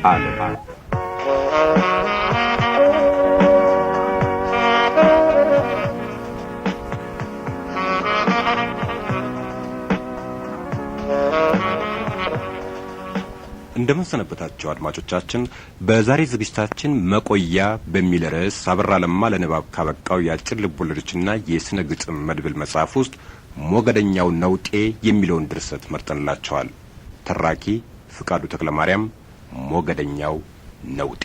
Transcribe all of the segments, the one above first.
ዓለም። እንደምን ሰነበታችሁ አድማጮቻችን። በዛሬ ዝግጅታችን መቆያ በሚል ርዕስ አበራ ለማ ለንባብ ካበቃው የአጭር ልቦለዶችና የስነ ግጥም መድብል መጽሐፍ ውስጥ ሞገደኛው ነውጤ የሚለውን ድርሰት መርጠንላቸዋል። ተራኪ ፍቃዱ ተክለማርያም። ሞገደኛው ነውጤ።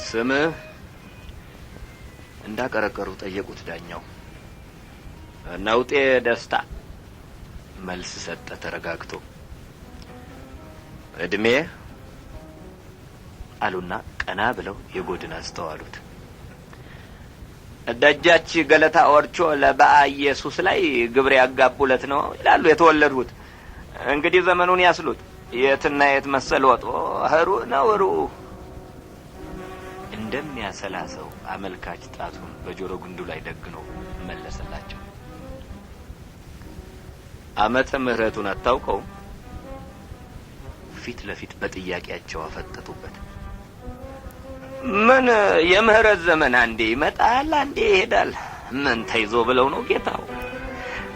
ስምህ? እንዳቀረቀሩ ጠየቁት ዳኛው። ነውጤ ደስታ መልስ ሰጠ ተረጋግቶ። እድሜ? አሉና ቀና ብለው የጎድን አስተዋሉት። ደጃች ገለታ ኦርቾ ለበአ ኢየሱስ ላይ ግብር ያጋቡለት ነው ይላሉ የተወለድሁት። እንግዲህ ዘመኑን ያስሉት የትና የት መሰል ወጦ ህሩ ነው ሩ እንደሚያሰላ ሰው አመልካች ጣቱን በጆሮ ግንዱ ላይ ደግኖ መለሰላቸው። ዓመተ ምሕረቱን አታውቀውም? ፊት ለፊት በጥያቄያቸው አፈጠጡበት። ምን የምህረት ዘመን አንዴ ይመጣል አንዴ ይሄዳል። ምን ተይዞ ብለው ነው ጌታው?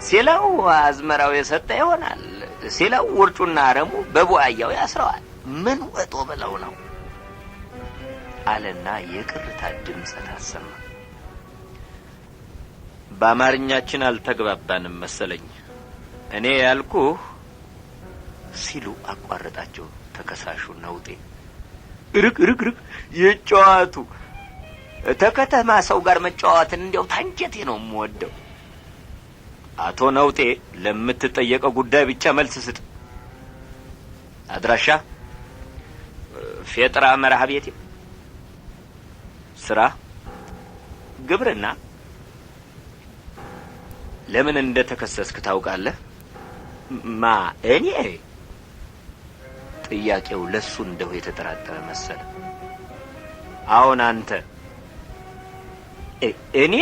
ሲለው አዝመራው የሰጠ ይሆናል፣ ሲለው ውርጩና አረሙ በቡአያው ያስረዋል። ምን ወጦ ብለው ነው አለና የቅርታ ድምፀት አሰማ። በአማርኛችን አልተግባባንም መሰለኝ። እኔ ያልኩህ ሲሉ አቋረጣቸው ተከሳሹ ነውጤ። ርቅ ርቅ ርቅ ይጫወቱ። ተከተማ ሰው ጋር መጫወትን እንዲያው ታንጀቴ ነው የምወደው። አቶ ነውጤ ለምትጠየቀው ጉዳይ ብቻ መልስ ስጥ። አድራሻ? ፌጥራ መርሃ ቤቴ። ስራ? ግብርና። ለምን እንደተከሰስክ ታውቃለህ? ማ እኔ? ጥያቄው ለሱ እንደው የተጠራጠረ መሰለ። አሁን አንተ። እኔ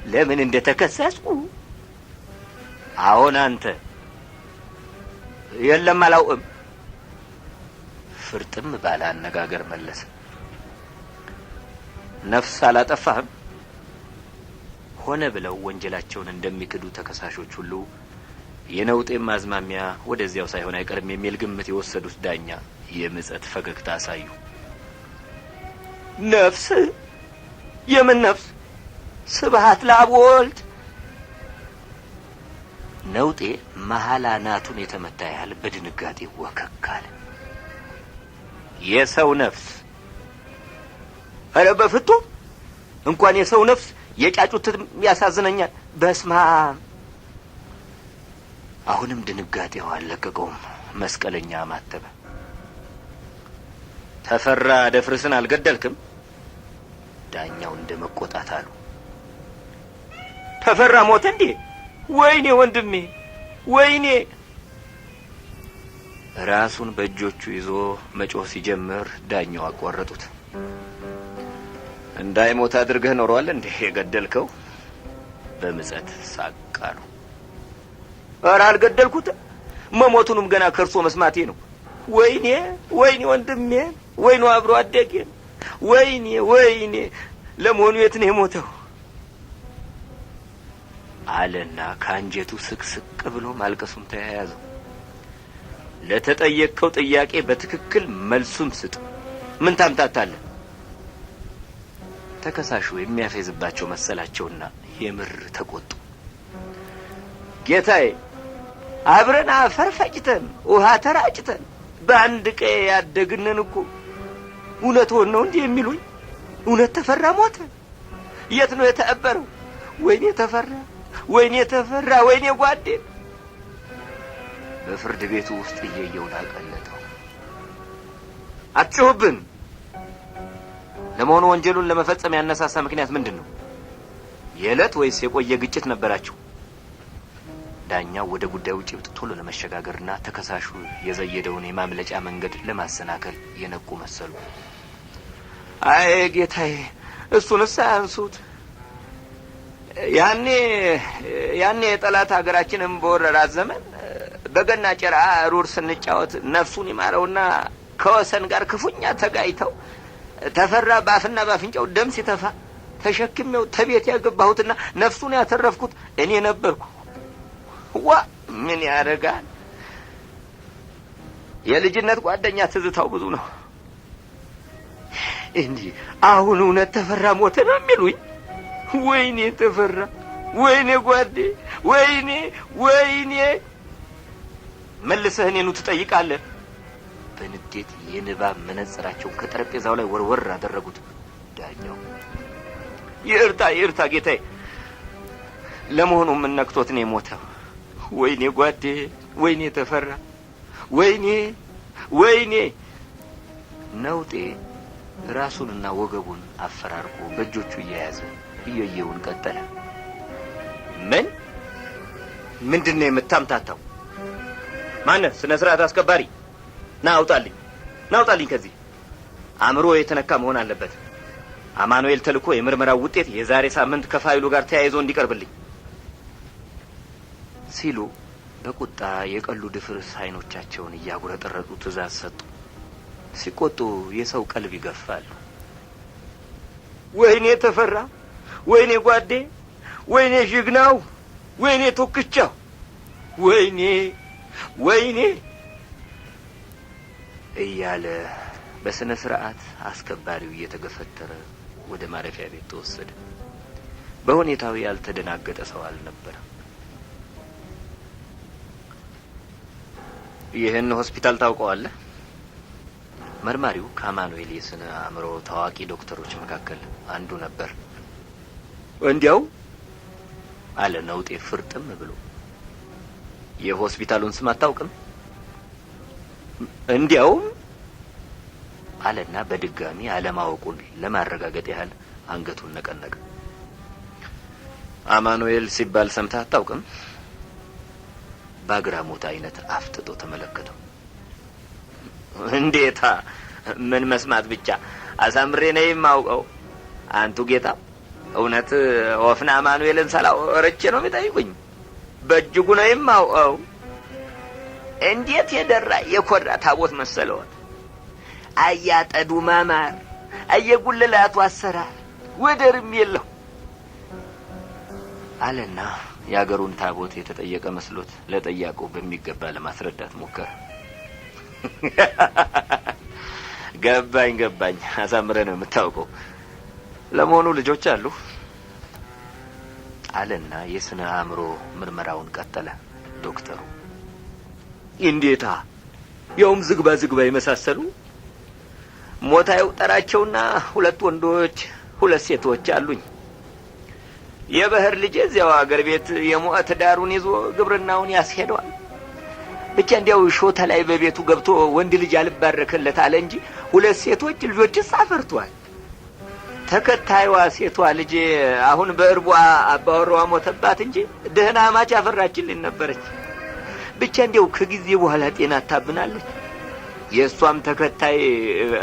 ለምን እንደተከሰስኩ? አሁን አንተ። የለም አላውቅም። ፍርጥም ባለ አነጋገር መለሰ። ነፍስ አላጠፋህም? ሆነ ብለው ወንጀላቸውን እንደሚክዱ ተከሳሾች ሁሉ የነውጤም አዝማሚያ ወደዚያው ሳይሆን አይቀርም የሚል ግምት የወሰዱት ዳኛ የምጸት ፈገግታ አሳዩ። ነፍስ? የምን ነፍስ? ስብሐት ለአብ ወልድ። ነውጤ መሀል አናቱን የተመታ ያህል በድንጋጤ ወከክ አለ። የሰው ነፍስ? ኧረ በፍቱ እንኳን የሰው ነፍስ የጫጩት ያሳዝነኛል። በስመ አብ። አሁንም ድንጋጤው አልለቀቀውም። መስቀለኛ አማተበ። ተፈራ ደፍርስን አልገደልክም? ዳኛው እንደ መቆጣት አሉ። ተፈራ ሞተ እንዴ? ወይኔ ወንድሜ፣ ወይኔ! ራሱን በእጆቹ ይዞ መጮህ ሲጀምር ዳኛው አቋረጡት። እንዳይሞት አድርገህ ኖሯል እንዴ የገደልከው? በምጸት ሳቅ አሉ። ኧረ አልገደልኩትም። መሞቱንም ገና ከእርሶ መስማቴ ነው። ወይኔ ወይኔ ወንድሜ፣ ወይኔ አብሮ አደጌ፣ ወይኔ ወይኔ፣ ለመሆኑ የት ነው የሞተው? አለና ከአንጀቱ ስቅስቅ ብሎ ማልቀሱን ተያያዘው። ለተጠየቅከው ጥያቄ በትክክል መልሱን ስጥ። ምን ታምታታለህ? ተከሳሹ የሚያፌዝባቸው መሰላቸውና የምር ተቆጡ። ጌታዬ፣ አብረን አፈር ፈጭተን ውሃ ተራጭተን በአንድ ቀዬ ያደግነን እኮ እውነትዎን ነው እንዲህ የሚሉኝ? እውነት ተፈራ ሞተ? የት ነው የተቀበረው? ወይኔ ተፈራ፣ ወይኔ ተፈራ፣ ወይኔ ጓዴ። በፍርድ ቤቱ ውስጥ እየየውን አቀለጠው። አትጩህብን። ለመሆኑ ወንጀሉን ለመፈጸም ያነሳሳ ምክንያት ምንድን ነው? የዕለት ወይስ የቆየ ግጭት ነበራችሁ? ዳኛው ወደ ጉዳዩ ጭብጥ ቶሎ ለመሸጋገርና ተከሳሹ የዘየደውን የማምለጫ መንገድ ለማሰናከል የነቁ መሰሉ። አይ ጌታዬ፣ እሱንስ አያንሱት። ያኔ ያኔ የጠላት ሀገራችንን በወረራት ዘመን በገና ጭራ ሩር ስንጫወት ነፍሱን ይማረውና ከወሰን ጋር ክፉኛ ተጋይተው ተፈራ በአፍና በአፍንጫው ደም ሲተፋ ተሸክሜው ተቤት ያገባሁትና ነፍሱን ያተረፍኩት እኔ ነበርኩ። ዋ ምን ያደርጋል፣ የልጅነት ጓደኛ ትዝታው ብዙ ነው። እንዲህ አሁን እውነት ተፈራ ሞተ ነው የሚሉኝ? ወይኔ ተፈራ፣ ወይኔ ጓዴ፣ ወይኔ ወይኔ። መልሰህ እኔኑ ትጠይቃለህ? በንዴት የንባብ መነጽራቸውን ከጠረጴዛው ላይ ወርወር አደረጉት ዳኛው። ይቅርታ ይቅርታ ጌታዬ፣ ለመሆኑ ምን ነክቶት ነው የሞተው? ወይኔ ጓዴ፣ ወይኔ ተፈራ፣ ወይኔ ወይኔ። ነውጤ ራሱንና ወገቡን አፈራርቆ በእጆቹ እየያዘ እየየውን ቀጠለ። ምን ምንድን ነው የምታምታታው? ማነህ? ስነ ስርዓት አስከባሪ፣ ና አውጣልኝ፣ ና አውጣልኝ ከዚህ። አእምሮ የተነካ መሆን አለበት። አማኑኤል ተልኮ የምርመራው ውጤት የዛሬ ሳምንት ከፋይሉ ጋር ተያይዞ እንዲቀርብልኝ ሲሉ በቁጣ የቀሉ ድፍርስ አይኖቻቸውን እያጉረጠረጡ ትእዛዝ ሰጡ። ሲቆጡ የሰው ቀልብ ይገፋሉ። ወይኔ ተፈራ፣ ወይኔ ጓዴ፣ ወይኔ ዥግናው፣ ወይኔ ቶክቻው፣ ወይኔ ወይኔ እያለ በስነ ስርዓት አስከባሪው እየተገፈተረ ወደ ማረፊያ ቤት ተወሰደ። በሁኔታው ያልተደናገጠ ሰው አልነበረም። ይህን ሆስፒታል ታውቀዋለህ? መርማሪው ከአማኑኤል የስነ አእምሮ ታዋቂ ዶክተሮች መካከል አንዱ ነበር። እንዲያው አለ ነውጤ ፍርጥም ብሎ። የሆስፒታሉን ስም አታውቅም? እንዲያውም አለና በድጋሚ አለማወቁን ለማረጋገጥ ያህል አንገቱን ነቀነቀ። አማኑኤል ሲባል ሰምተህ አታውቅም? በአግራሞት አይነት አፍጥጦ ተመለከተው። እንዴታ! ምን መስማት ብቻ፣ አሳምሬ ነው የማውቀው። አንቱ ጌታ፣ እውነት ወፍና አማኑኤልን ሳላወረቼ ነው የሚጠይቁኝ? በእጅጉ ነው የማውቀው። እንዴት የደራ የኮራ ታቦት መሰለዎት! አያጠዱ ማማር፣ አየጉልላቱ አሰራር ወደርም የለው አለና የአገሩን ታቦት የተጠየቀ መስሎት ለጠያቀው በሚገባ ለማስረዳት ሞከረ። ገባኝ ገባኝ፣ አሳምረ ነው የምታውቀው። ለመሆኑ ልጆች አሉ? አለና የስነ አእምሮ ምርመራውን ቀጠለ ዶክተሩ። እንዴታ! ያውም ዝግባ ዝግባ የመሳሰሉ ሞታ ይውጠራቸውና 2 ወንዶች 2 ሴቶች አሉኝ። የበህር ልጅ እዚያው አገር ቤት የሞት ዳሩን ይዞ ግብርናውን ያስሄደዋል። ብቻ እንዲያው ሾተ ላይ በቤቱ ገብቶ ወንድ ልጅ አልባረከለት አለ እንጂ 2 ሴቶች ልጆችስ አፈርቷል። ተከታይዋ ሴቷ ልጅ አሁን በእርቧ አባወራዋ ሞተባት እንጂ ደህና አማች አፈራችልኝ ነበረች። ብቻ እንዲያው ከጊዜ በኋላ ጤና ታብናለች። የእሷም ተከታይ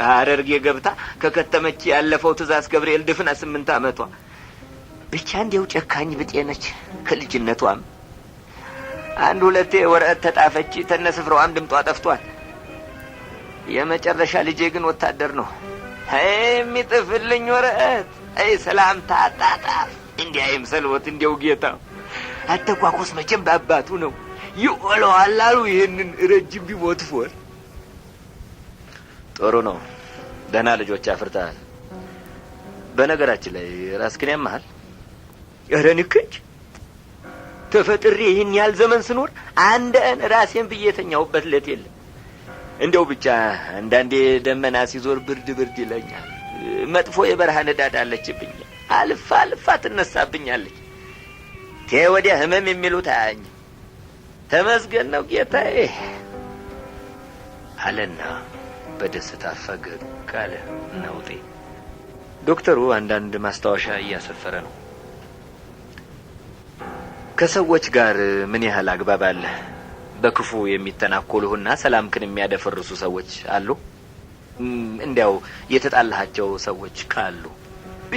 ሐረርጌ ገብታ ከከተመች ያለፈው ትእዛዝ ገብርኤል ድፍና 8 ዓመቷ። ብቻ እንዲያው ጨካኝ ብጤ ነች ከልጅነቷም። አንድ ሁለቴ ወረቀት ተጣፈች፣ ተነስፍረዋም ድምጧ ጠፍቷል። የመጨረሻ ልጄ ግን ወታደር ነው። የሚጥፍልኝ ወረቀት አይ ሰላምታ አጣጣፍ እንዲህ አይምሰልዎት። እንዲያው ጌታው አተኳኮስ መቼም በአባቱ ነው ይቆለዋል አሉ ይህንን ረጅም ቢሞት ፎር። ጥሩ ነው፣ ደህና ልጆች አፍርተሃል። በነገራችን ላይ ራስክን ያመሃል? ኧረ ንክች ተፈጥሬ ይህን ያህል ዘመን ስኖር አንድ ቀን ራሴን ብዬ የተኛሁበት ዕለት የለም። እንደው ብቻ አንዳንዴ ደመና ሲዞር ብርድ ብርድ ይለኛል። መጥፎ የበረሃ ንዳድ አለችብኝ። አልፋ አልፋ ትነሳብኛለች። ወዲያ ህመም የሚሉት አያኝም። ተመስገን ነው ጌታዬ አለና በደስታ ፈገግ አለ ነውጤ። ዶክተሩ አንዳንድ ማስታወሻ እያሰፈረ ነው። ከሰዎች ጋር ምን ያህል አግባብ አለ? በክፉ የሚተናኮሉህና ሰላምክን የሚያደፈርሱ ሰዎች አሉ? እንዲያው የተጣላሃቸው ሰዎች ካሉ?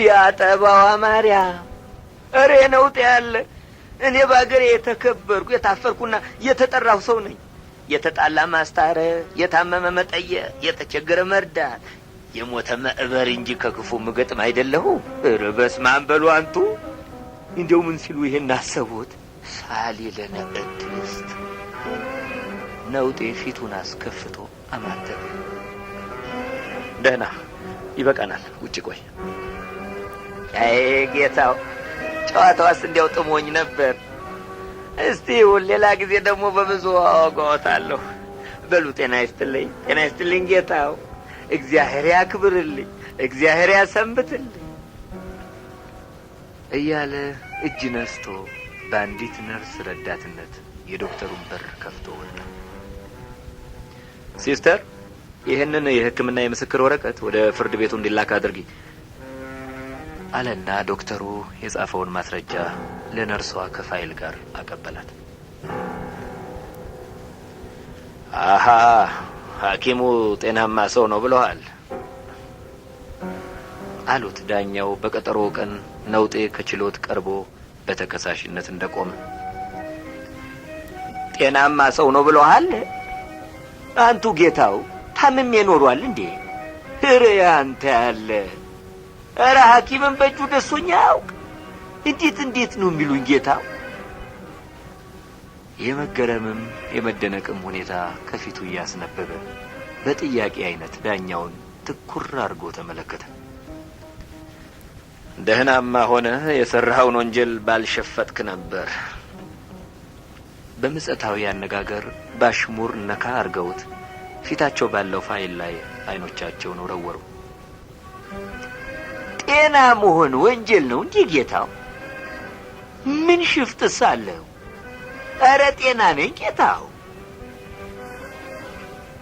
ያጠባዋ ማርያም፣ እሬ ነውጤ ያለ እኔ በአገሬ የተከበርኩ የታፈርኩና የተጠራሁ ሰው ነኝ። የተጣላ ማስታረቅ፣ የታመመ መጠየቅ፣ የተቸገረ መርዳት፣ የሞተ መእበር እንጂ ከክፉ ምገጥም አይደለሁ። ኧረ በስመ አብ በሉ አንቱ። እንዲያው ምን ሲሉ ይሄን አሰቡት? ሳሊ ለነ ቅድስት። ነውጤ ፊቱን አስከፍቶ አማተበ። ደህና ይበቃናል፣ ውጭ ቆይ። አይ ጌታው፣ ጨዋታዋስ እንዲያው ጥሞኝ ነበር። እስቲ ይሁን፣ ሌላ ጊዜ ደግሞ በብዙ አወጋዎታለሁ። በሉ ጤና ይስጥልኝ፣ ጤና ይስጥልኝ ጌታው። እግዚአብሔር ያክብርልኝ፣ እግዚአብሔር ያሰንብትልኝ እያለ እጅ ነስቶ በአንዲት ነርስ ረዳትነት የዶክተሩን በር ከፍቶ ወጣ። ሲስተር፣ ይህንን የሕክምና የምስክር ወረቀት ወደ ፍርድ ቤቱ እንዲላክ አድርጊ አለና ዶክተሩ የጻፈውን ማስረጃ ለነርሷ ከፋይል ጋር አቀበላት። አሃ፣ ሐኪሙ ጤናማ ሰው ነው ብለዋል አሉት ዳኛው በቀጠሮ ቀን ነውጤ ከችሎት ቀርቦ በተከሳሽነት እንደቆመ። ጤናማ ሰው ነው ብለዋል? አንቱ ጌታው፣ ታምሜ ኖሯል እንዴ? እረ አንተ ያለ፣ እረ ሐኪምን በእጁ ደሶኛ ያውቅ። እንዴት እንዴት ነው የሚሉኝ ጌታው? የመገረምም የመደነቅም ሁኔታ ከፊቱ እያስነበበ በጥያቄ አይነት ዳኛውን ትኩር አድርጎ ተመለከተ። ደህናማ ሆነ የሰራኸውን ወንጀል ባልሸፈጥክ ነበር። በምጸታዊ አነጋገር ባሽሙር ነካ አርገውት ፊታቸው ባለው ፋይል ላይ አይኖቻቸውን ወረወሩ። ጤና መሆን ወንጀል ነው እንዴ ጌታው? ምን ሽፍጥስ አለው? ኧረ ጤና ነኝ ጌታው።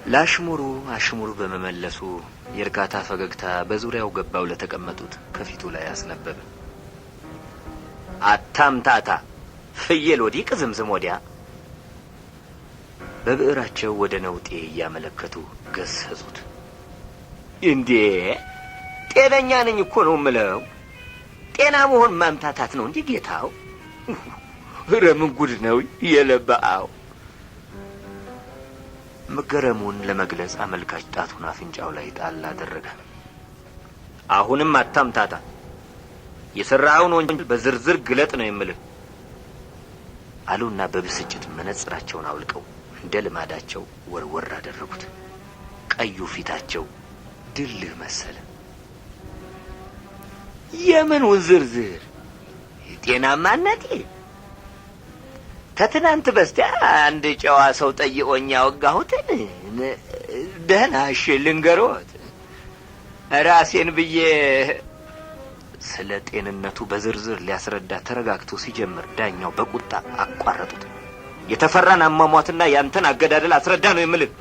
ላሽሙሩ አሽሙሩ በመመለሱ የእርካታ ፈገግታ በዙሪያው ገባው ለተቀመጡት ከፊቱ ላይ አስነበበ። አታምታታ፣ ፍየል ወዲህ ቅዝምዝም ወዲያ። በብዕራቸው ወደ ነውጤ እያመለከቱ ገሰጹት። እንዴ ጤነኛ ነኝ እኮ ነው የምለው። ጤና መሆን ማምታታት ነው እንዴ ጌታው? ኧረ ምን ጉድ ነው የለባው። መገረሙን ለመግለጽ አመልካች ጣቱን አፍንጫው ላይ ጣል አደረገ። አሁንም አታምታታ፣ የሰራኸውን ወንጀል በዝርዝር ግለጥ ነው የምልህ አሉና በብስጭት መነጽራቸውን አውልቀው እንደ ልማዳቸው ወርወር አደረጉት። ቀዩ ፊታቸው ድልህ መሰለ። የምኑን ዝርዝር? ጤናማነቴ? ከትናንት በስቲያ አንድ ጨዋ ሰው ጠይቆኝ ያወጋሁትን ደህና እሺ ልንገሮት። ራሴን ብዬ ስለ ጤንነቱ በዝርዝር ሊያስረዳ ተረጋግቶ ሲጀምር ዳኛው በቁጣ አቋረጡት። የተፈራን አሟሟትና ያንተን አገዳደል አስረዳ ነው የምልህ።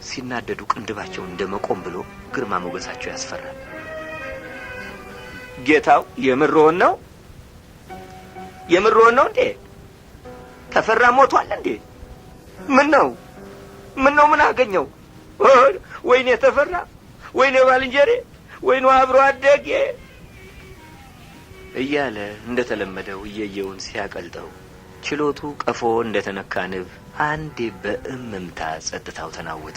ሲናደዱ ቅንድባቸው እንደመቆም ብሎ ግርማ ሞገሳቸው ያስፈራል። ጌታው የምርሆን ነው? የምርሆን ነው እንዴ? ተፈራ ሞቷል እንዴ? ምን ነው ምን ነው ምን አገኘው? ወይኔ ተፈራ፣ ወይኔ ባልንጀሬ፣ ወይኔ አብሮ አደጌ እያለ እንደተለመደው እየየውን ሲያቀልጠው ችሎቱ ቀፎ እንደተነካ ንብ አንዴ በእምምታ ጸጥታው ተናወጠ።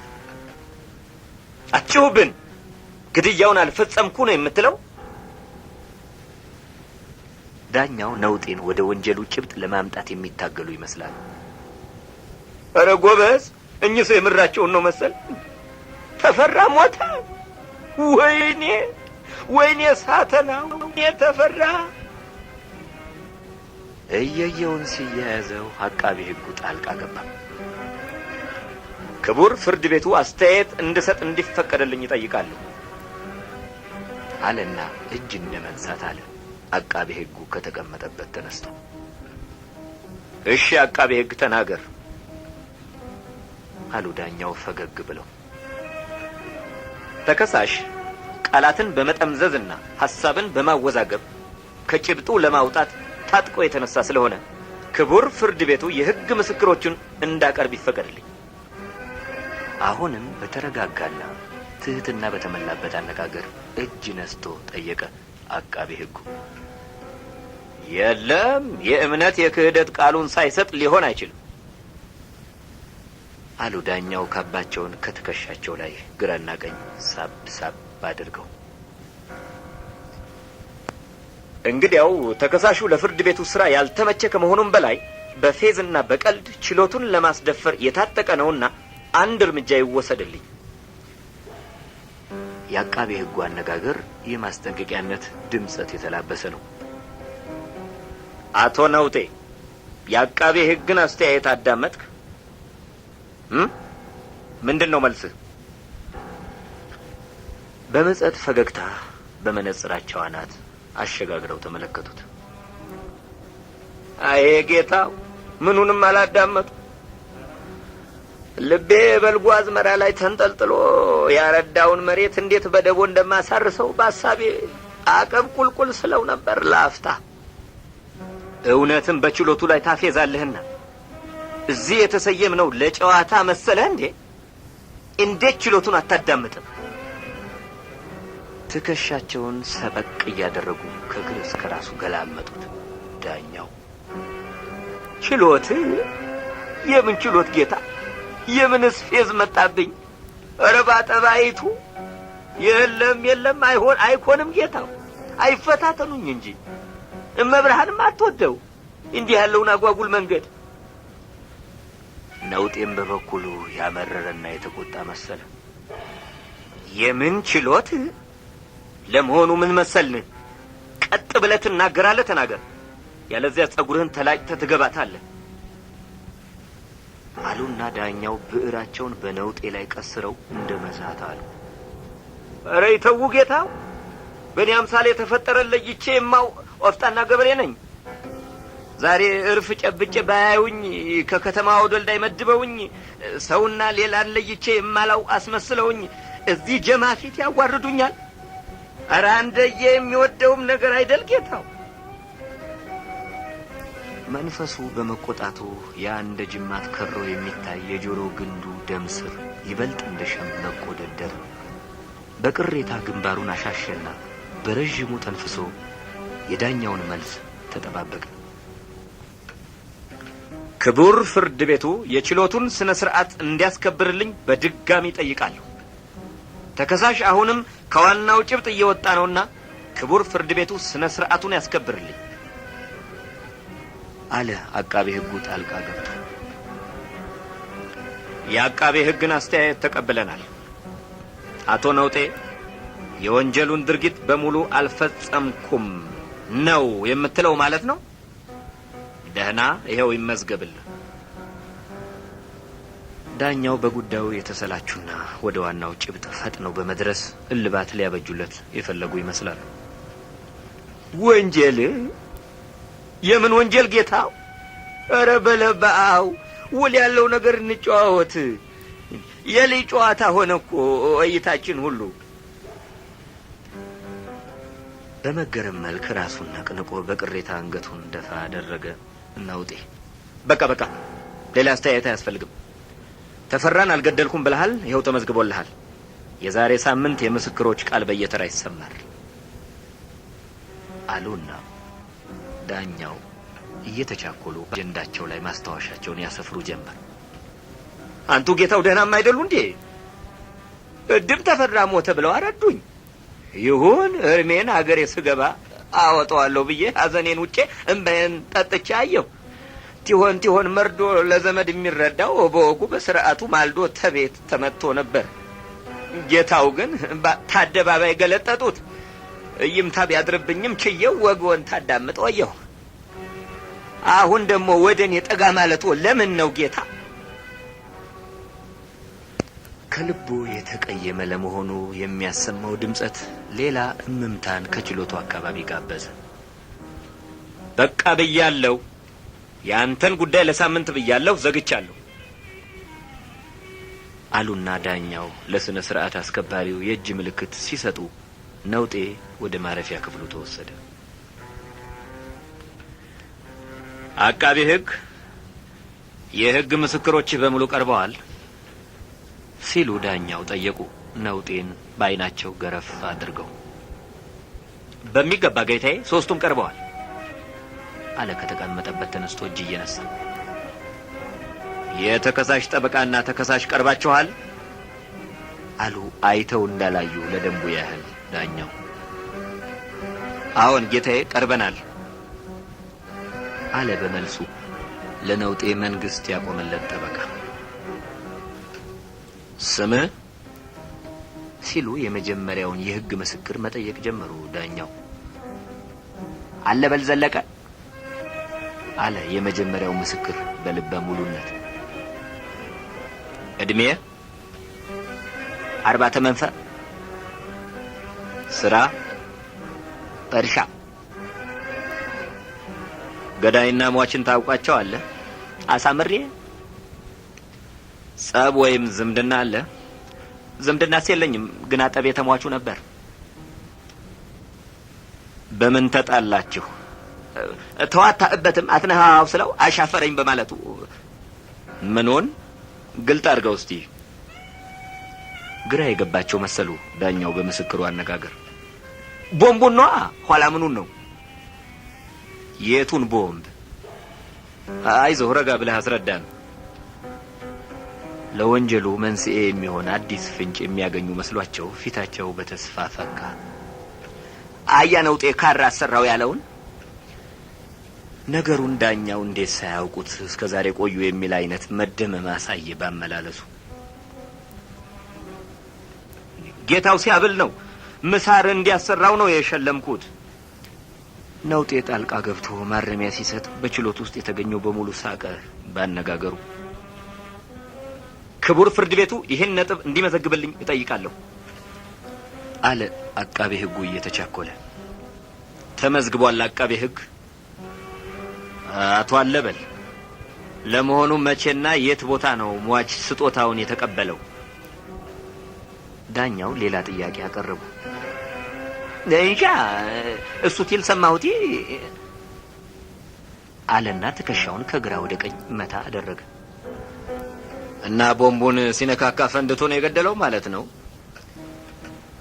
አትጩህብን! ግድያውን አልፈጸምኩ ነው የምትለው? ዳኛው ነውጤን ወደ ወንጀሉ ጭብጥ ለማምጣት የሚታገሉ ይመስላል። ኧረ ጎበዝ፣ እኚህ ሰው የምራቸውን ነው መሰል። ተፈራ ሞተ። ወይኔ ወይኔ፣ ሳተናው ተፈራ። እየየውን ሲያያዘው አቃቤ ሕጉ ጣልቃ ገባ። ክቡር ፍርድ ቤቱ አስተያየት እንድሰጥ እንዲፈቀደልኝ እጠይቃለሁ አለና እጅ እንደ መንሳት አለ። አቃቤ ሕጉ ከተቀመጠበት ተነስቶ እሺ አቃቤ ሕግ ተናገር አሉ ዳኛው ፈገግ ብለው። ተከሳሽ ቃላትን በመጠምዘዝና ሐሳብን በማወዛገብ ከጭብጡ ለማውጣት ታጥቆ የተነሳ ስለሆነ ክቡር ፍርድ ቤቱ የሕግ ምስክሮቹን እንዳቀርብ ይፈቀድልኝ። አሁንም በተረጋጋና ትህትና በተሞላበት አነጋገር እጅ ነስቶ ጠየቀ አቃቤ ሕጉ። የለም፣ የእምነት የክህደት ቃሉን ሳይሰጥ ሊሆን አይችልም አሉ ዳኛው ካባቸውን ከትከሻቸው ላይ ግራና ቀኝ ሳብ ሳብ አድርገው። እንግዲያው ተከሳሹ ለፍርድ ቤቱ ስራ ያልተመቸ ከመሆኑም በላይ በፌዝና በቀልድ ችሎቱን ለማስደፈር የታጠቀ ነውና አንድ እርምጃ ይወሰድልኝ። የአቃቤ ሕጉ አነጋገር የማስጠንቀቂያነት ድምጸት የተላበሰ ነው። አቶ ነውጤ፣ የአቃቤ ሕግን አስተያየት አዳመጥክ? ምንድን ነው መልስህ? በምጸት ፈገግታ በመነጽራቸው አናት አሸጋግረው ተመለከቱት። አይ ጌታው፣ ምኑንም አላዳመጡ። ልቤ በልጉ አዝመራ ላይ ተንጠልጥሎ ያረዳውን መሬት እንዴት በደቦ እንደማሳርሰው በሀሳቤ አቀብ ቁልቁል ስለው ነበር ለአፍታ። እውነትም በችሎቱ ላይ ታፌዛለህና እዚህ የተሰየምነው ለጨዋታ መሰለህ እንዴ? እንዴት ችሎቱን አታዳምጥም? ትከሻቸውን ሰበቅ እያደረጉ ከእግር እስከ ራሱ ገላመጡት ዳኛው። ችሎት? የምን ችሎት ጌታ? የምንስ ፌዝ መጣብኝ? ኧረ ባጠባይቱ! የለም የለም፣ አይሆን አይኮንም ጌታው፣ አይፈታተኑኝ እንጂ እመብርሃንም አትወደው እንዲህ ያለውን አጓጉል መንገድ። ነውጤም በበኩሉ ያመረረና የተቆጣ መሰለ። የምን ችሎት? ለመሆኑ ምን መሰልን? ቀጥ ብለህ ትናገራለህ፣ ተናገር፣ ያለዚያ ጸጉርህን ተላጭተህ ትገባታለህ አሉና ዳኛው ብዕራቸውን በነውጤ ላይ ቀስረው እንደ መዛት አሉ። ኧረ ይተዉ ጌታው፣ በእኔ አምሳል የተፈጠረ ለይቼ የማው ቆፍጣና ገበሬ ነኝ። ዛሬ እርፍ ጨብጬ ባያዩኝ ከከተማ ወደልዳይ መድበውኝ ሰውና ሌላን ለይቼ የማላው አስመስለውኝ እዚህ ጀማ ፊት ያዋርዱኛል። ኧረ አንደየ የሚወደውም ነገር አይደል ጌታው። መንፈሱ በመቆጣቱ ያ እንደ ጅማት ከሮ የሚታይ የጆሮ ግንዱ ደም ስር ይበልጥ እንደ ሸምበቆ ደደረ። በቅሬታ ግንባሩን አሻሸና በረዥሙ ተንፍሶ የዳኛውን መልስ ተጠባበቀ። ክቡር ፍርድ ቤቱ የችሎቱን ስነ ስርዓት እንዲያስከብርልኝ በድጋሚ ጠይቃለሁ። ተከሳሽ አሁንም ከዋናው ጭብጥ እየወጣ ነውና ክቡር ፍርድ ቤቱ ስነ ስርዓቱን ያስከብርልኝ አለ አቃቤ ሕጉ ጣልቃ ገብቶ። የአቃቤ ሕግን አስተያየት ተቀብለናል። አቶ ነውጤ የወንጀሉን ድርጊት በሙሉ አልፈጸምኩም ነው የምትለው ማለት ነው? ደህና፣ ይኸው ይመዝገብልህ። ዳኛው በጉዳዩ የተሰላቹና ወደ ዋናው ጭብጥ ፈጥነው በመድረስ እልባት ሊያበጁለት የፈለጉ ይመስላሉ። ወንጀል? የምን ወንጀል ጌታው? ኧረ በለባው ውል ያለው ነገር እንጨዋወት። የልጅ ጨዋታ ሆነ እኮ እይታችን ሁሉ። በመገረም መልክ ራሱን ነቅንቆ በቅሬታ አንገቱን ደፋ አደረገ ነውጤ። በቃ በቃ፣ ሌላ አስተያየት አያስፈልግም። ተፈራን አልገደልኩም ብለሃል፣ ይኸው ተመዝግቦልሃል። የዛሬ ሳምንት የምስክሮች ቃል በየተራ ይሰማል አሉና ዳኛው እየተቻኮሉ አጀንዳቸው ላይ ማስታወሻቸውን ያሰፍሩ ጀመር። አንቱ ጌታው ደህናም አይደሉ እንዴ? እድም ተፈራ ሞተ ብለው አረዱኝ። ይሁን እርሜን አገሬ ስገባ አወጣዋለሁ ብዬ ሐዘኔን ውጬ እምባዬን ጠጥቼ አየሁ። ቲሆን ቲሆን መርዶ ለዘመድ የሚረዳው በወጉ በስርዓቱ ማልዶ ተቤት ተመጥቶ ነበር። ጌታው ግን ታደባባይ ገለጠጡት። እይምታ ቢያድርብኝም ችየው ወግወን ታዳምጠው አየሁ። አሁን ደግሞ ወደኔ ጠጋ ማለቱ ለምን ነው ጌታ? ከልቡ የተቀየመ ለመሆኑ የሚያሰማው ድምጸት ሌላ እምምታን ከችሎቱ አካባቢ ጋበዘ። በቃ ብያለሁ፣ ያንተን ጉዳይ ለሳምንት ብያለሁ፣ ዘግቻለሁ አሉና ዳኛው ለስነ ስርዓት አስከባሪው የእጅ ምልክት ሲሰጡ ነውጤ ወደ ማረፊያ ክፍሉ ተወሰደ። አቃቤ ሕግ፣ የሕግ ምስክሮች በሙሉ ቀርበዋል ሲሉ ዳኛው ጠየቁ። ነውጤን በአይናቸው ገረፍ አድርገው። በሚገባ ጌታዬ፣ ሶስቱም ቀርበዋል አለ ከተቀመጠበት ተነስቶ እጅ እየነሳ። የተከሳሽ ጠበቃና ተከሳሽ ቀርባችኋል አሉ አይተው እንዳላዩ ለደንቡ ያህል ዳኛው። አዎን ጌታዬ ቀርበናል አለ በመልሱ ለነውጤ መንግስት ያቆመለት ጠበቃ። ስምህ ሲሉ የመጀመሪያውን የሕግ ምስክር መጠየቅ ጀመሩ ዳኛው። አለበል ዘለቀ አለ የመጀመሪያው ምስክር በልበ ሙሉነት። እድሜ 40 ተመንፈ፣ ስራ እርሻ። ገዳይና ሟችን ታውቋቸው አለ? አሳምሬ። ጸብ ወይም ዝምድና አለ? ዝምድናስ የለኝም፣ ግን አጠብ የተሟቹ ነበር። በምን ተጣላችሁ? ተዋታእበትም አትነሃው ስለው አሻፈረኝ በማለቱ። ምኑን ግልጥ አድርገው እስቲ። ግራ የገባቸው መሰሉ ዳኛው በምስክሩ አነጋገር። ቦምቡን ነዋ፣ ኋላ ምኑን ነው? የቱን ቦምብ? አይዞህ ረጋ ብለህ አስረዳን። ለወንጀሉ መንስኤ የሚሆን አዲስ ፍንጭ የሚያገኙ መስሏቸው ፊታቸው በተስፋ ፈካ። አያ ነውጤ ካራ አሰራው ያለውን ነገሩን ዳኛው እንዴት ሳያውቁት እስከዛሬ ቆዩ የሚል አይነት መደመም አሳየ ባመላለሱ። ጌታው ሲያብል ነው ምሳር እንዲያሰራው ነው የሸለምኩት። ነውጤ ጣልቃ ገብቶ ማረሚያ ሲሰጥ በችሎት ውስጥ የተገኘው በሙሉ ሳቀ ባነጋገሩ። ክቡር ፍርድ ቤቱ ይህን ነጥብ እንዲመዘግብልኝ እጠይቃለሁ አለ አቃቤ ሕጉ እየተቻኮለ። ተመዝግቧል አቃቤ ሕግ። አቶ አለበል፣ ለመሆኑ መቼና የት ቦታ ነው ሟች ስጦታውን የተቀበለው? ዳኛው ሌላ ጥያቄ አቀረቡ። እንጃ እሱ ቲል ሰማሁቲ አለና ትከሻውን ከግራ ወደ ቀኝ መታ አደረገ። እና ቦምቡን ሲነካካ ፈንድቶ ነው የገደለው ማለት ነው?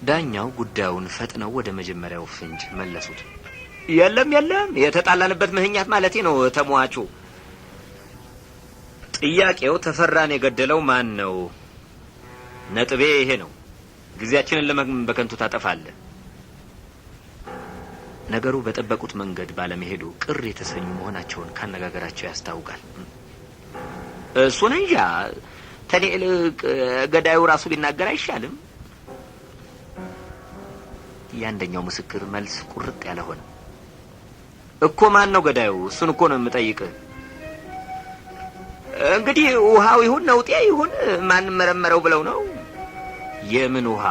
ዳኛው ጉዳዩን ፈጥነው ወደ መጀመሪያው ፍንጭ መለሱት። የለም የለም፣ የተጣላንበት ምክንያት ማለቴ ነው ተሟቹ። ጥያቄው ተፈራን የገደለው ማን ነው? ነጥቤ ይሄ ነው። ጊዜያችንን ለምን በከንቱ ታጠፋለህ? ነገሩ በጠበቁት መንገድ ባለመሄዱ ቅር የተሰኙ መሆናቸውን ካነጋገራቸው ያስታውቃል። እሱን እንጃ፣ ተኔ ገዳዩ ራሱ ቢናገር አይሻልም? የአንደኛው ምስክር መልስ ቁርጥ ያለ ሆነ። እኮ ማን ነው ገዳዩ? እሱን እኮ ነው የምጠይቅህ። እንግዲህ ውሃው ይሁን ነውጤ ይሁን ማን መረመረው ብለው ነው። የምን ውሃ?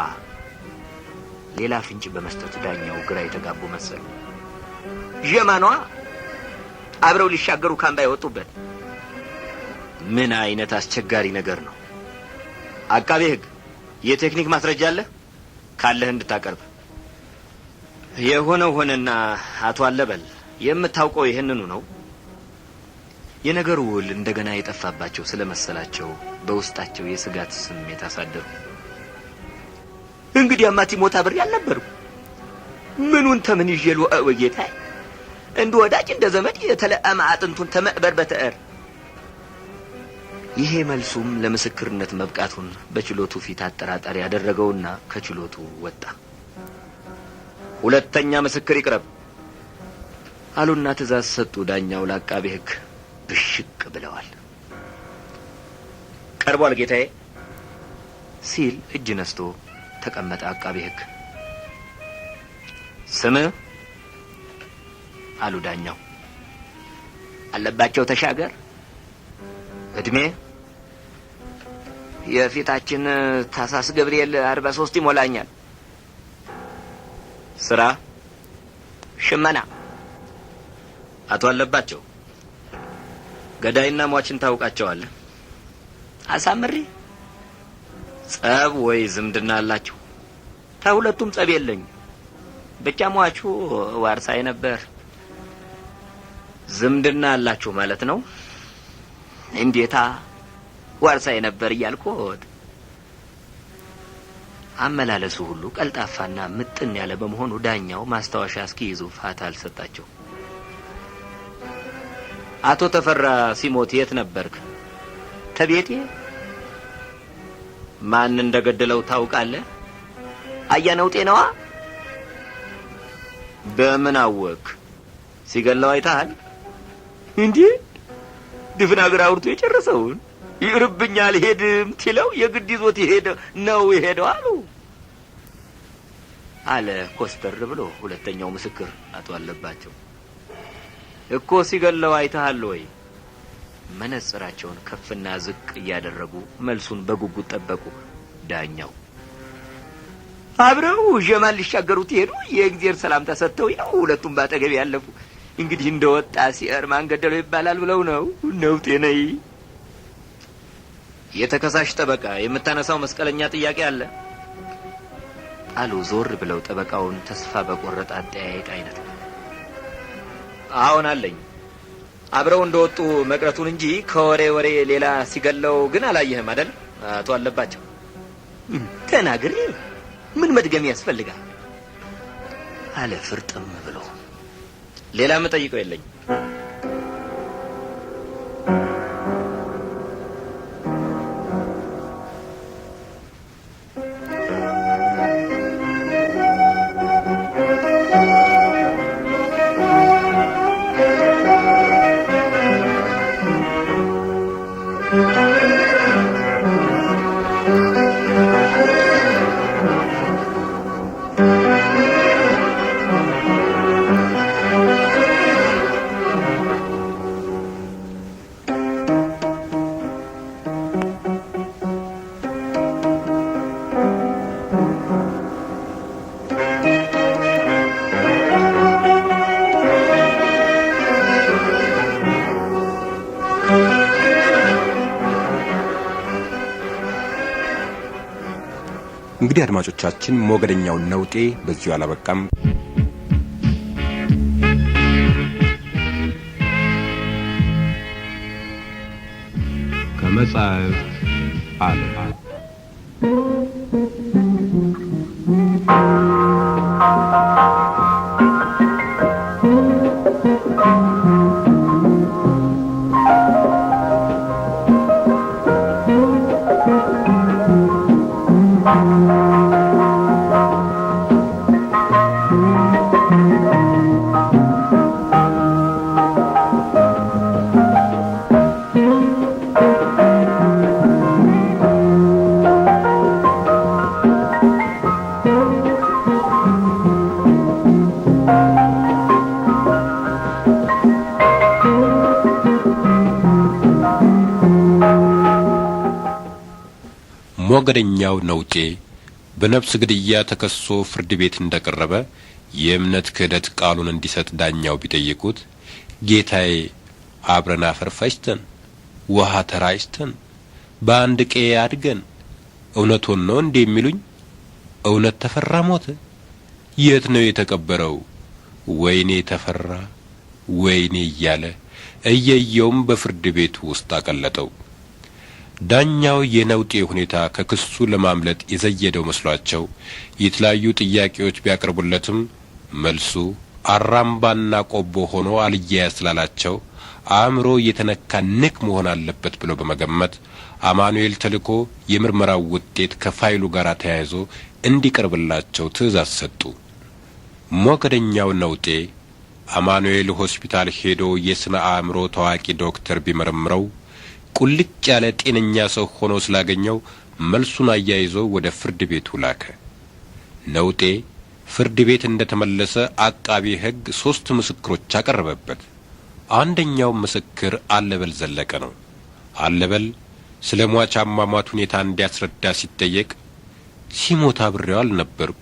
ሌላ ፍንጭ በመስጠት ዳኛው ግራ የተጋቡ መሰሉ። ዠማኗ አብረው ሊሻገሩ ካምባ የወጡበት። ምን አይነት አስቸጋሪ ነገር ነው? አቃቤ ሕግ የቴክኒክ ማስረጃ አለ? ካለህ እንድታቀርብ። የሆነው ሆነና አቶ አለበል የምታውቀው ይህንኑ ነው። የነገሩ ውል እንደገና የጠፋባቸው ስለመሰላቸው በውስጣቸው የስጋት ስሜት አሳደሩ። እንግዲህ አማቲ ሞታ ብሬ አልነበርኩ። ምኑን ተምን ይዤ ልወ ጌታዬ? እንደ ወዳጅ እንደ ዘመድ የተለአመ አጥንቱን ተመቅበር በተዕር። ይሄ መልሱም ለምስክርነት መብቃቱን በችሎቱ ፊት አጠራጣሪ ያደረገውና ከችሎቱ ወጣ። ሁለተኛ ምስክር ይቅረብ አሉና ትእዛዝ ሰጡ። ዳኛው ለአቃቤ ሕግ ብሽቅ ብለዋል። ቀርቧል ጌታዬ ሲል እጅ ነስቶ ተቀመጠ አቃቤ ሕግ። ስምህ አሉ ዳኛው። አለባቸው ተሻገር። እድሜ? የፊታችን ታኅሳስ ገብርኤል 43 ይሞላኛል። ስራ? ሽመና። አቶ አለባቸው ገዳይና ሟችን ታውቃቸዋለህ? አሳምሬ። ጸብ ወይ ዝምድና አላችሁ? ከሁለቱም ጸብ የለኝ፣ ብቻ ሟቹ ዋርሳይ ነበር። ዝምድና አላችሁ ማለት ነው? እንዴታ ዋርሳይ ነበር እያልኩት። አመላለሱ ሁሉ ቀልጣፋና ምጥን ያለ በመሆኑ ዳኛው ማስታወሻ እስኪይዙ ፋታ አልሰጣቸው። አቶ ተፈራ ሲሞት የት ነበርክ? ተቤቴ። ማን እንደገደለው ታውቃለህ? አያነው ጤናዋ። በምን አወክ? ሲገለው አይተሃል? እንዴ ድፍን አገር አውርቶ የጨረሰውን ይቅርብኛል ሄድም ትለው የግድ ይዞት ይሄደ ነው የሄደው አሉ አለ ኮስተር ብሎ ሁለተኛው ምስክር አቶ አለባቸው። እኮ ሲገለው አይተሃል ወይ? መነጽራቸውን ከፍና ዝቅ እያደረጉ መልሱን በጉጉት ጠበቁ። ዳኛው አብረው ጀማል ሊሻገሩት ይሄዱ የእግዚአብሔር ሰላምታ ሰጥተው ያው ሁለቱም ባጠገብ ያለፉ። እንግዲህ እንደወጣ ሲያር ማን ገደለው ይባላል ብለው ነው ነው ጤነይ። የተከሳሽ ጠበቃ የምታነሳው መስቀለኛ ጥያቄ አለ አሉ ዞር ብለው ጠበቃውን ተስፋ በቆረጠ አጠያየቅ አይነት። አሁን አለኝ። አብረው እንደወጡ መቅረቱን እንጂ ከወሬ ወሬ ሌላ ሲገለው ግን አላየህም አይደል አቶ አለባቸው? ተናግሬ ምን መድገም ያስፈልጋል አለ ፍርጥም ብሎ። ሌላ የምጠይቀው የለኝም። እንግዲህ አድማጮቻችን ሞገደኛው ነውጤ በዚሁ አላበቃም። ከመጽሐፍ ዓለም ሞገደኛው ነውጤ በነፍስ ግድያ ተከሶ ፍርድ ቤት እንደቀረበ የእምነት ክህደት ቃሉን እንዲሰጥ ዳኛው ቢጠይቁት ጌታዬ አብረን አፈር ፈጭተን ውሃ ተራጭተን በአንድ ቀዬ አድገን እውነቱን ነው እንዴ የሚሉኝ? እውነት ተፈራ ሞተ? የት ነው የተቀበረው? ወይኔ ተፈራ ወይኔ እያለ እየየውም በፍርድ ቤቱ ውስጥ አቀለጠው። ዳኛው የነውጤ ሁኔታ ከክሱ ለማምለጥ የዘየደው መስሏቸው የተለያዩ ጥያቄዎች ቢያቀርቡለትም መልሱ አራምባና ቆቦ ሆኖ አልያያዝ ስላላቸው አእምሮ የተነካ ንክ መሆን አለበት ብለው በመገመት አማኑኤል ተልኮ የምርመራው ውጤት ከፋይሉ ጋር ተያይዞ እንዲቀርብላቸው ትዕዛዝ ሰጡ። ሞገደኛው ነውጤ አማኑኤል ሆስፒታል ሄዶ የስነ አእምሮ ታዋቂ ዶክተር ቢመረምረው ቁልጭ ያለ ጤነኛ ሰው ሆኖ ስላገኘው መልሱን አያይዞ ወደ ፍርድ ቤቱ ላከ። ነውጤ ፍርድ ቤት እንደተመለሰ አቃቢ ሕግ 3 ምስክሮች አቀረበበት። አንደኛው ምስክር አለበል ዘለቀ ነው። አለበል ስለ ሟች አሟሟት ሁኔታ እንዲያስረዳ ሲጠየቅ ሲሞት አብሬው አልነበርኩ፣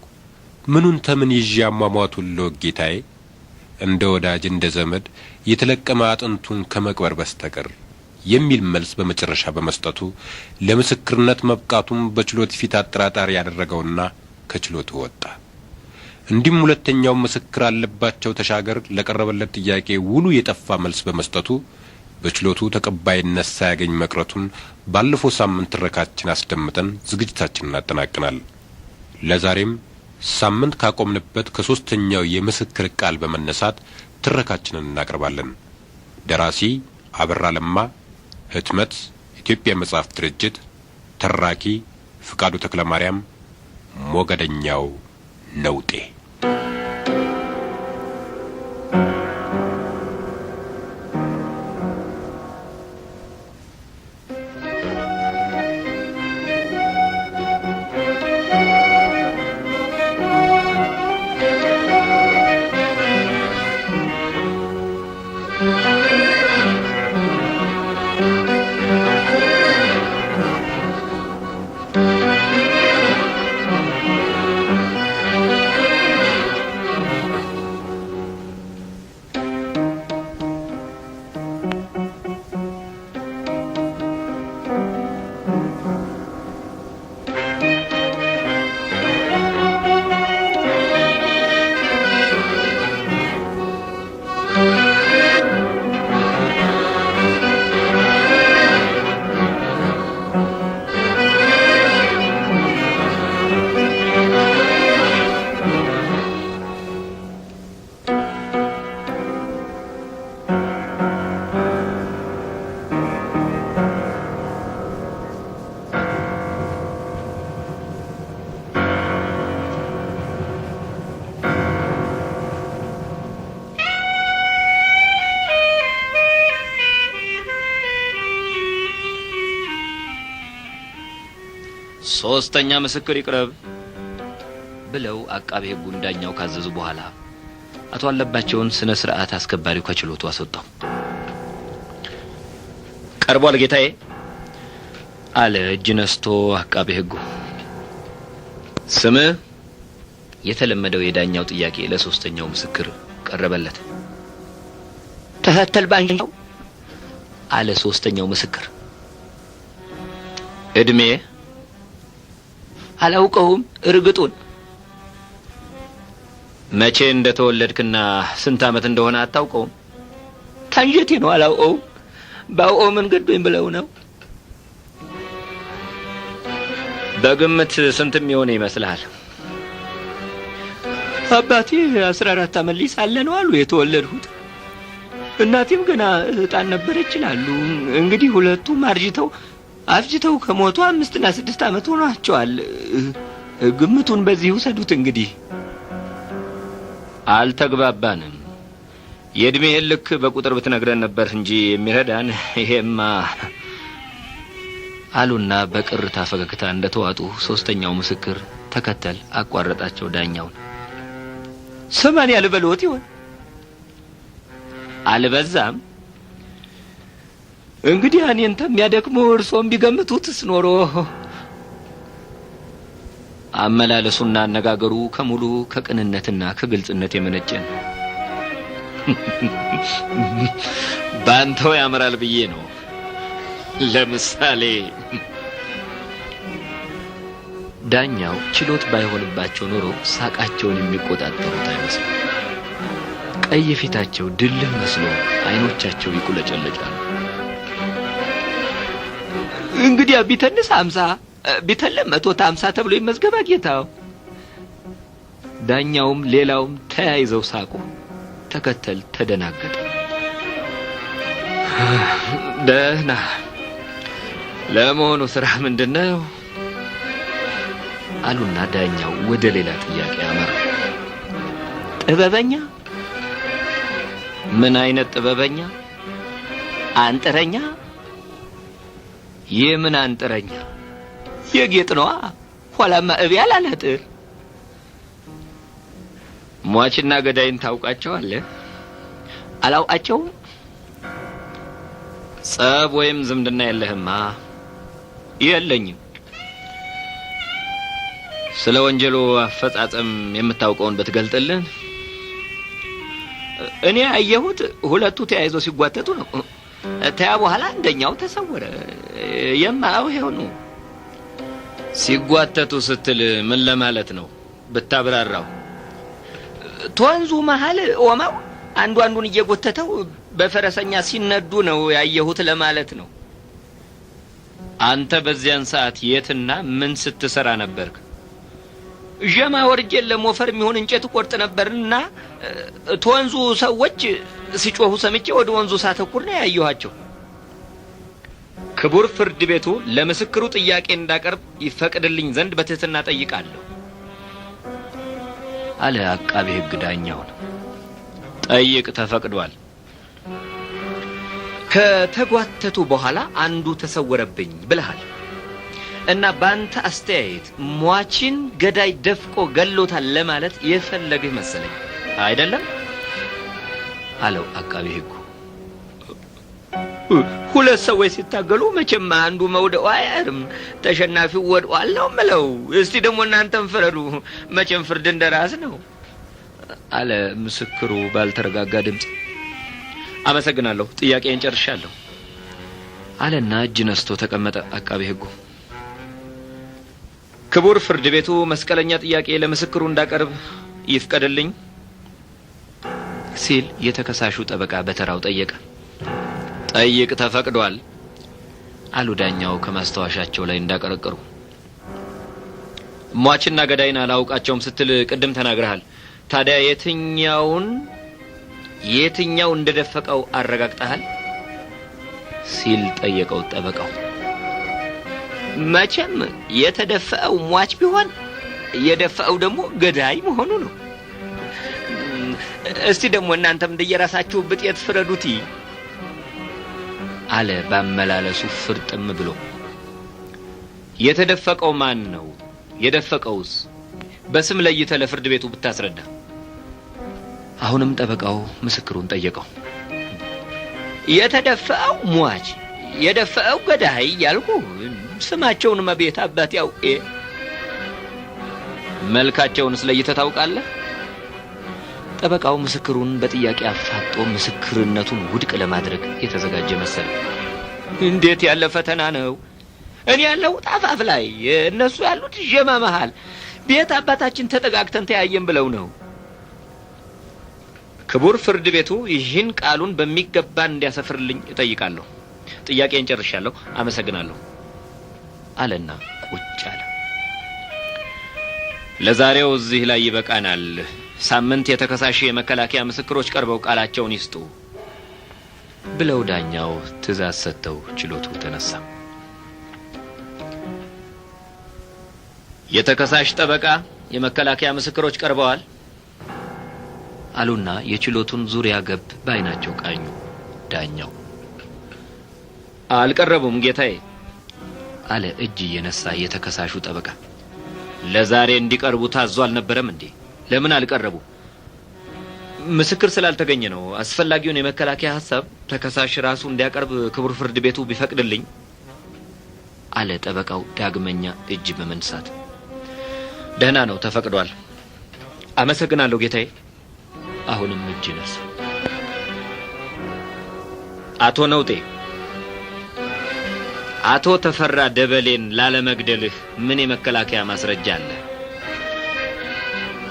ምኑን ተምን ይዤ አሟሟቱን ልወቅ ጌታዬ፣ እንደ ወዳጅ እንደ ዘመድ የተለቀመ አጥንቱን ከመቅበር በስተቀር የሚል መልስ በመጨረሻ በመስጠቱ ለምስክርነት መብቃቱን በችሎት ፊት አጠራጣሪ ያደረገውና ከችሎቱ ወጣ። እንዲሁም ሁለተኛው ምስክር አለባቸው ተሻገር ለቀረበለት ጥያቄ ውሉ የጠፋ መልስ በመስጠቱ በችሎቱ ተቀባይነት ሳያገኝ መቅረቱን ባለፈው ሳምንት ትረካችን አስደምጠን ዝግጅታችንን አጠናቀናል። ለዛሬም ሳምንት ካቆምንበት ከሶስተኛው የምስክር ቃል በመነሳት ትረካችንን እናቀርባለን። ደራሲ አበራ ለማ፣ ህትመት ኢትዮጵያ መጽሐፍ ድርጅት፣ ተራኪ ፍቃዱ ተክለማርያም፣ ሞገደኛው ነውጤ። ሶስተኛ ምስክር ይቅረብ ብለው አቃቤ ሕጉን ዳኛው ካዘዙ በኋላ አቶ አለባቸውን ስነ ስርዓት አስከባሪው ከችሎቱ አስወጣው። ቀርቧል ጌታዬ አለ እጅ ነስቶ አቃቤ ሕጉ። ስምህ? የተለመደው የዳኛው ጥያቄ ለሶስተኛው ምስክር ቀረበለት። ተከተል ባንሻው አለ ሶስተኛው ምስክር። እድሜ? አላውቀውም እርግጡን። መቼ እንደተወለድክና ስንት ዓመት እንደሆነ አታውቀውም? ታንጀቴ ነው አላውቀውም። ባውቀው ምን ገዶኝ ብለው ነው። በግምት ስንት የሚሆን ይመስልሃል? አባቴ 14 ዓመት ልጅ ሳለ ነው አሉ የተወለድሁት። እናቴም ገና ሕፃን ነበረች ይላሉ። እንግዲህ ሁለቱም አርጅተው ከሞቱ 5 እና 6 ዓመት ሆኗቸዋል። ግምቱን በዚህ ውሰዱት። እንግዲህ አልተግባባንም። የእድሜህን ልክ በቁጥር ብትነግረን ነበር እንጂ የሚረዳን ይሄማ አሉና በቅርታ ፈገግታ እንደተዋጡ ሶስተኛው ምስክር ተከተል አቋረጣቸው ዳኛውን። 80 ልበልዎት ይሆን? አልበዛም? እንግዲህ እኔን ተሚያደክሙ እርሶም ቢገምቱትስ ኖሮ። አመላለሱና አነጋገሩ ከሙሉ ከቅንነትና ከግልጽነት የመነጨ ነው። ባንተው ያምራል ብዬ ነው። ለምሳሌ ዳኛው ችሎት ባይሆንባቸው ኖሮ ሳቃቸውን የሚቆጣጠሩት አይመስልም። ቀይ ፊታቸው ድልህ መስሎ አይኖቻቸው ይቁለጨለጫሉ። እንግዲያ ቢተንስ 50 ቢተለም 150 ተብሎ ይመዝገባ ጌታው። ዳኛውም ሌላውም ተያይዘው ሳቁ። ተከተል ተደናገጠ። ደህና። ለመሆኑ ስራ ምንድን ነው? አሉና ዳኛው ወደ ሌላ ጥያቄ አመሩ። ጥበበኛ። ምን አይነት ጥበበኛ? አንጥረኛ። የምን አንጥረኛ? የጌጥ ነዋ። ኋላማ እቤ አላነጥር። ሟችና ገዳይን ታውቃቸዋለህ? አላውቃቸውም። ጸብ ወይም ዝምድና የለህማ? የለኝም። ስለ ወንጀሉ አፈጻጸም የምታውቀውን ብትገልጥልን። እኔ ያየሁት ሁለቱ ተያይዘው ሲጓተቱ ነው። ተያ በኋላ አንደኛው ተሰወረ። የማየው ይኸው ነው። ሲጓተቱ ስትል ምን ለማለት ነው? ብታብራራው። ተወንዙ መሀል ኦማው አንዱ አንዱን እየጎተተው በፈረሰኛ ሲነዱ ነው ያየሁት ለማለት ነው። አንተ በዚያን ሰዓት የትና ምን ስትሰራ ነበርክ? ዠማ ወርጄ ለሞፈር የሚሆን እንጨት ቆርጥ ነበርና ተወንዙ ሰዎች ሲጮሁ ሰምቼ ወደ ወንዙ ሳተኩር ነው ያየኋቸው። ክቡር ፍርድ ቤቱ ለምስክሩ ጥያቄ እንዳቀርብ ይፈቅድልኝ ዘንድ በትህትና ጠይቃለሁ አለ አቃቤ ሕግ ዳኛውን። ጠይቅ፣ ተፈቅዷል። ከተጓተቱ በኋላ አንዱ ተሰወረብኝ ብለሃል እና በአንተ አስተያየት ሟችን ገዳይ ደፍቆ ገሎታል ለማለት የፈለግህ መሰለኝ አይደለም? አለው አቃቤ ሕጉ። ሁለት ሰዎች ሲታገሉ መቼም አንዱ መውደቁ አይቀርም። ተሸናፊው ወድቋል ነው የምለው። እስቲ ደግሞ እናንተም ፍረዱ። መቼም ፍርድ እንደራስ ነው አለ ምስክሩ ባልተረጋጋ ድምፅ። አመሰግናለሁ፣ ጥያቄን ጨርሻለሁ አለና እጅ ነስቶ ተቀመጠ አቃቤ ሕጉ። ክቡር ፍርድ ቤቱ መስቀለኛ ጥያቄ ለምስክሩ እንዳቀርብ ይፍቀድልኝ ሲል የተከሳሹ ጠበቃ በተራው ጠየቀ። ጠይቅ፣ ተፈቅዷል አሉ ዳኛው ከማስታወሻቸው ላይ እንዳቀረቀሩ። ሟችና ገዳይን አላውቃቸውም ስትል ቅድም ተናግረሃል። ታዲያ የትኛው እንደደፈቀው አረጋግጠሃል? ሲል ጠየቀው ጠበቃው። መቼም የተደፈቀው ሟች ቢሆን የደፈቀው ደግሞ ገዳይ መሆኑ ነው። እስቲ ደግሞ እናንተም እንደየራሳችሁ ብጤት ፍረዱት አለ ባመላለሱ ፍርጥም ብሎ። የተደፈቀው ማን ነው? የደፈቀውስ በስም ለይተህ ለፍርድ ቤቱ ብታስረዳ። አሁንም ጠበቃው ምስክሩን ጠየቀው። የተደፈቀው ሟች፣ የደፈቀው ገዳይ እያልኩ ስማቸውን መቤት አባት ያውቄ። መልካቸውንስ ለይተህ ታውቃለህ? ጠበቃው ምስክሩን በጥያቄ አፋጦ ምስክርነቱን ውድቅ ለማድረግ የተዘጋጀ መሰለ። እንዴት ያለ ፈተና ነው! እኔ ያለሁት አፋፍ ላይ፣ እነሱ ያሉት ዠማ መሃል። ቤት አባታችን ተጠጋግተን ተያየን ብለው ነው። ክቡር ፍርድ ቤቱ ይህን ቃሉን በሚገባ እንዲያሰፍርልኝ እጠይቃለሁ። ጥያቄን ጨርሻለሁ፣ አመሰግናለሁ አለና ቁጭ አለ። ለዛሬው እዚህ ላይ ይበቃናል። ሳምንት የተከሳሽ የመከላከያ ምስክሮች ቀርበው ቃላቸውን ይስጡ ብለው ዳኛው ትዕዛዝ ሰጥተው ችሎቱ ተነሳ። የተከሳሽ ጠበቃ የመከላከያ ምስክሮች ቀርበዋል አሉና የችሎቱን ዙሪያ ገብ በዓይናቸው ቃኙ። ዳኛው አልቀረቡም ጌታዬ አለ እጅ እየነሳ የተከሳሹ ጠበቃ። ለዛሬ እንዲቀርቡ ታዞ አልነበረም እንዴ? ለምን አልቀረቡ? ምስክር ስላልተገኘ ነው። አስፈላጊውን የመከላከያ ሐሳብ ተከሳሽ ራሱ እንዲያቀርብ ክቡር ፍርድ ቤቱ ቢፈቅድልኝ አለ ጠበቃው ዳግመኛ እጅ በመንሳት። ደህና ነው፣ ተፈቅዷል። አመሰግናለሁ ጌታዬ። አሁንም እጅ ነሳ። አቶ ነውጤ፣ አቶ ተፈራ ደበሌን ላለመግደልህ ምን የመከላከያ ማስረጃ አለ?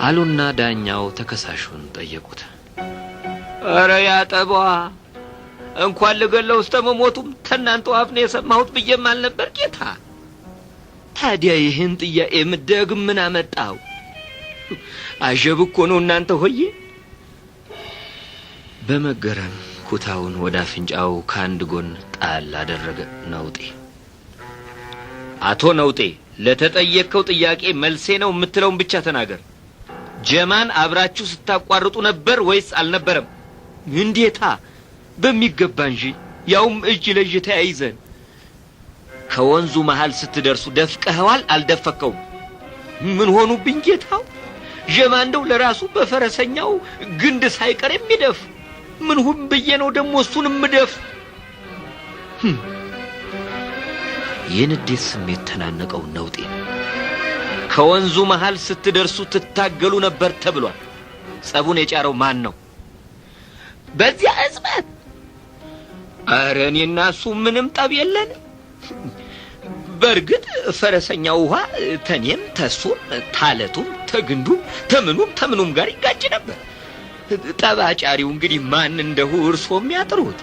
አሉና ዳኛው ተከሳሹን ጠየቁት። ኧረ ያጠቧ እንኳን ልገለው እስከ መሞቱም ተናንተው አፍ ነው የሰማሁት ብዬም አልነበር ጌታ። ታዲያ ይህን ጥያቄ ምደግም ምን አመጣው? አጀብ እኮ ነው እናንተ ሆዬ። በመገረም ኩታውን ወደ አፍንጫው ከአንድ ጎን ጣል አደረገ ነውጤ። አቶ ነውጤ፣ ለተጠየቅከው ጥያቄ መልሴ ነው የምትለውን ብቻ ተናገር። ጀማን አብራችሁ ስታቋርጡ ነበር ወይስ አልነበረም? እንዴታ፣ በሚገባ እንጂ፣ ያውም እጅ ለእጅ ተያይዘን። ከወንዙ መሃል ስትደርሱ ደፍቀኸዋል አልደፈከውም? ምን ሆኑብኝ ጌታው? ጀማ እንደው ለራሱ በፈረሰኛው ግንድ ሳይቀር የሚደፍ ምን ሁን ብዬ ነው ደግሞ እሱን የምደፍ? የንዴት ስሜት ተናነቀው ነውጤ። ከወንዙ መሃል ስትደርሱ ትታገሉ ነበር ተብሏል። ጸቡን የጫረው ማን ነው? በዚያ እጽበት። ኧረ እኔና እሱ ምንም ጠብ የለንም። በእርግጥ ፈረሰኛው ውሃ ተኔም ተሱም ታለቱም ተግንዱም ተምኑም ተምኑም ጋር ይጋጭ ነበር። ጠባጫሪው እንግዲህ ማን እንደሁ እርሶም ያጥሩት።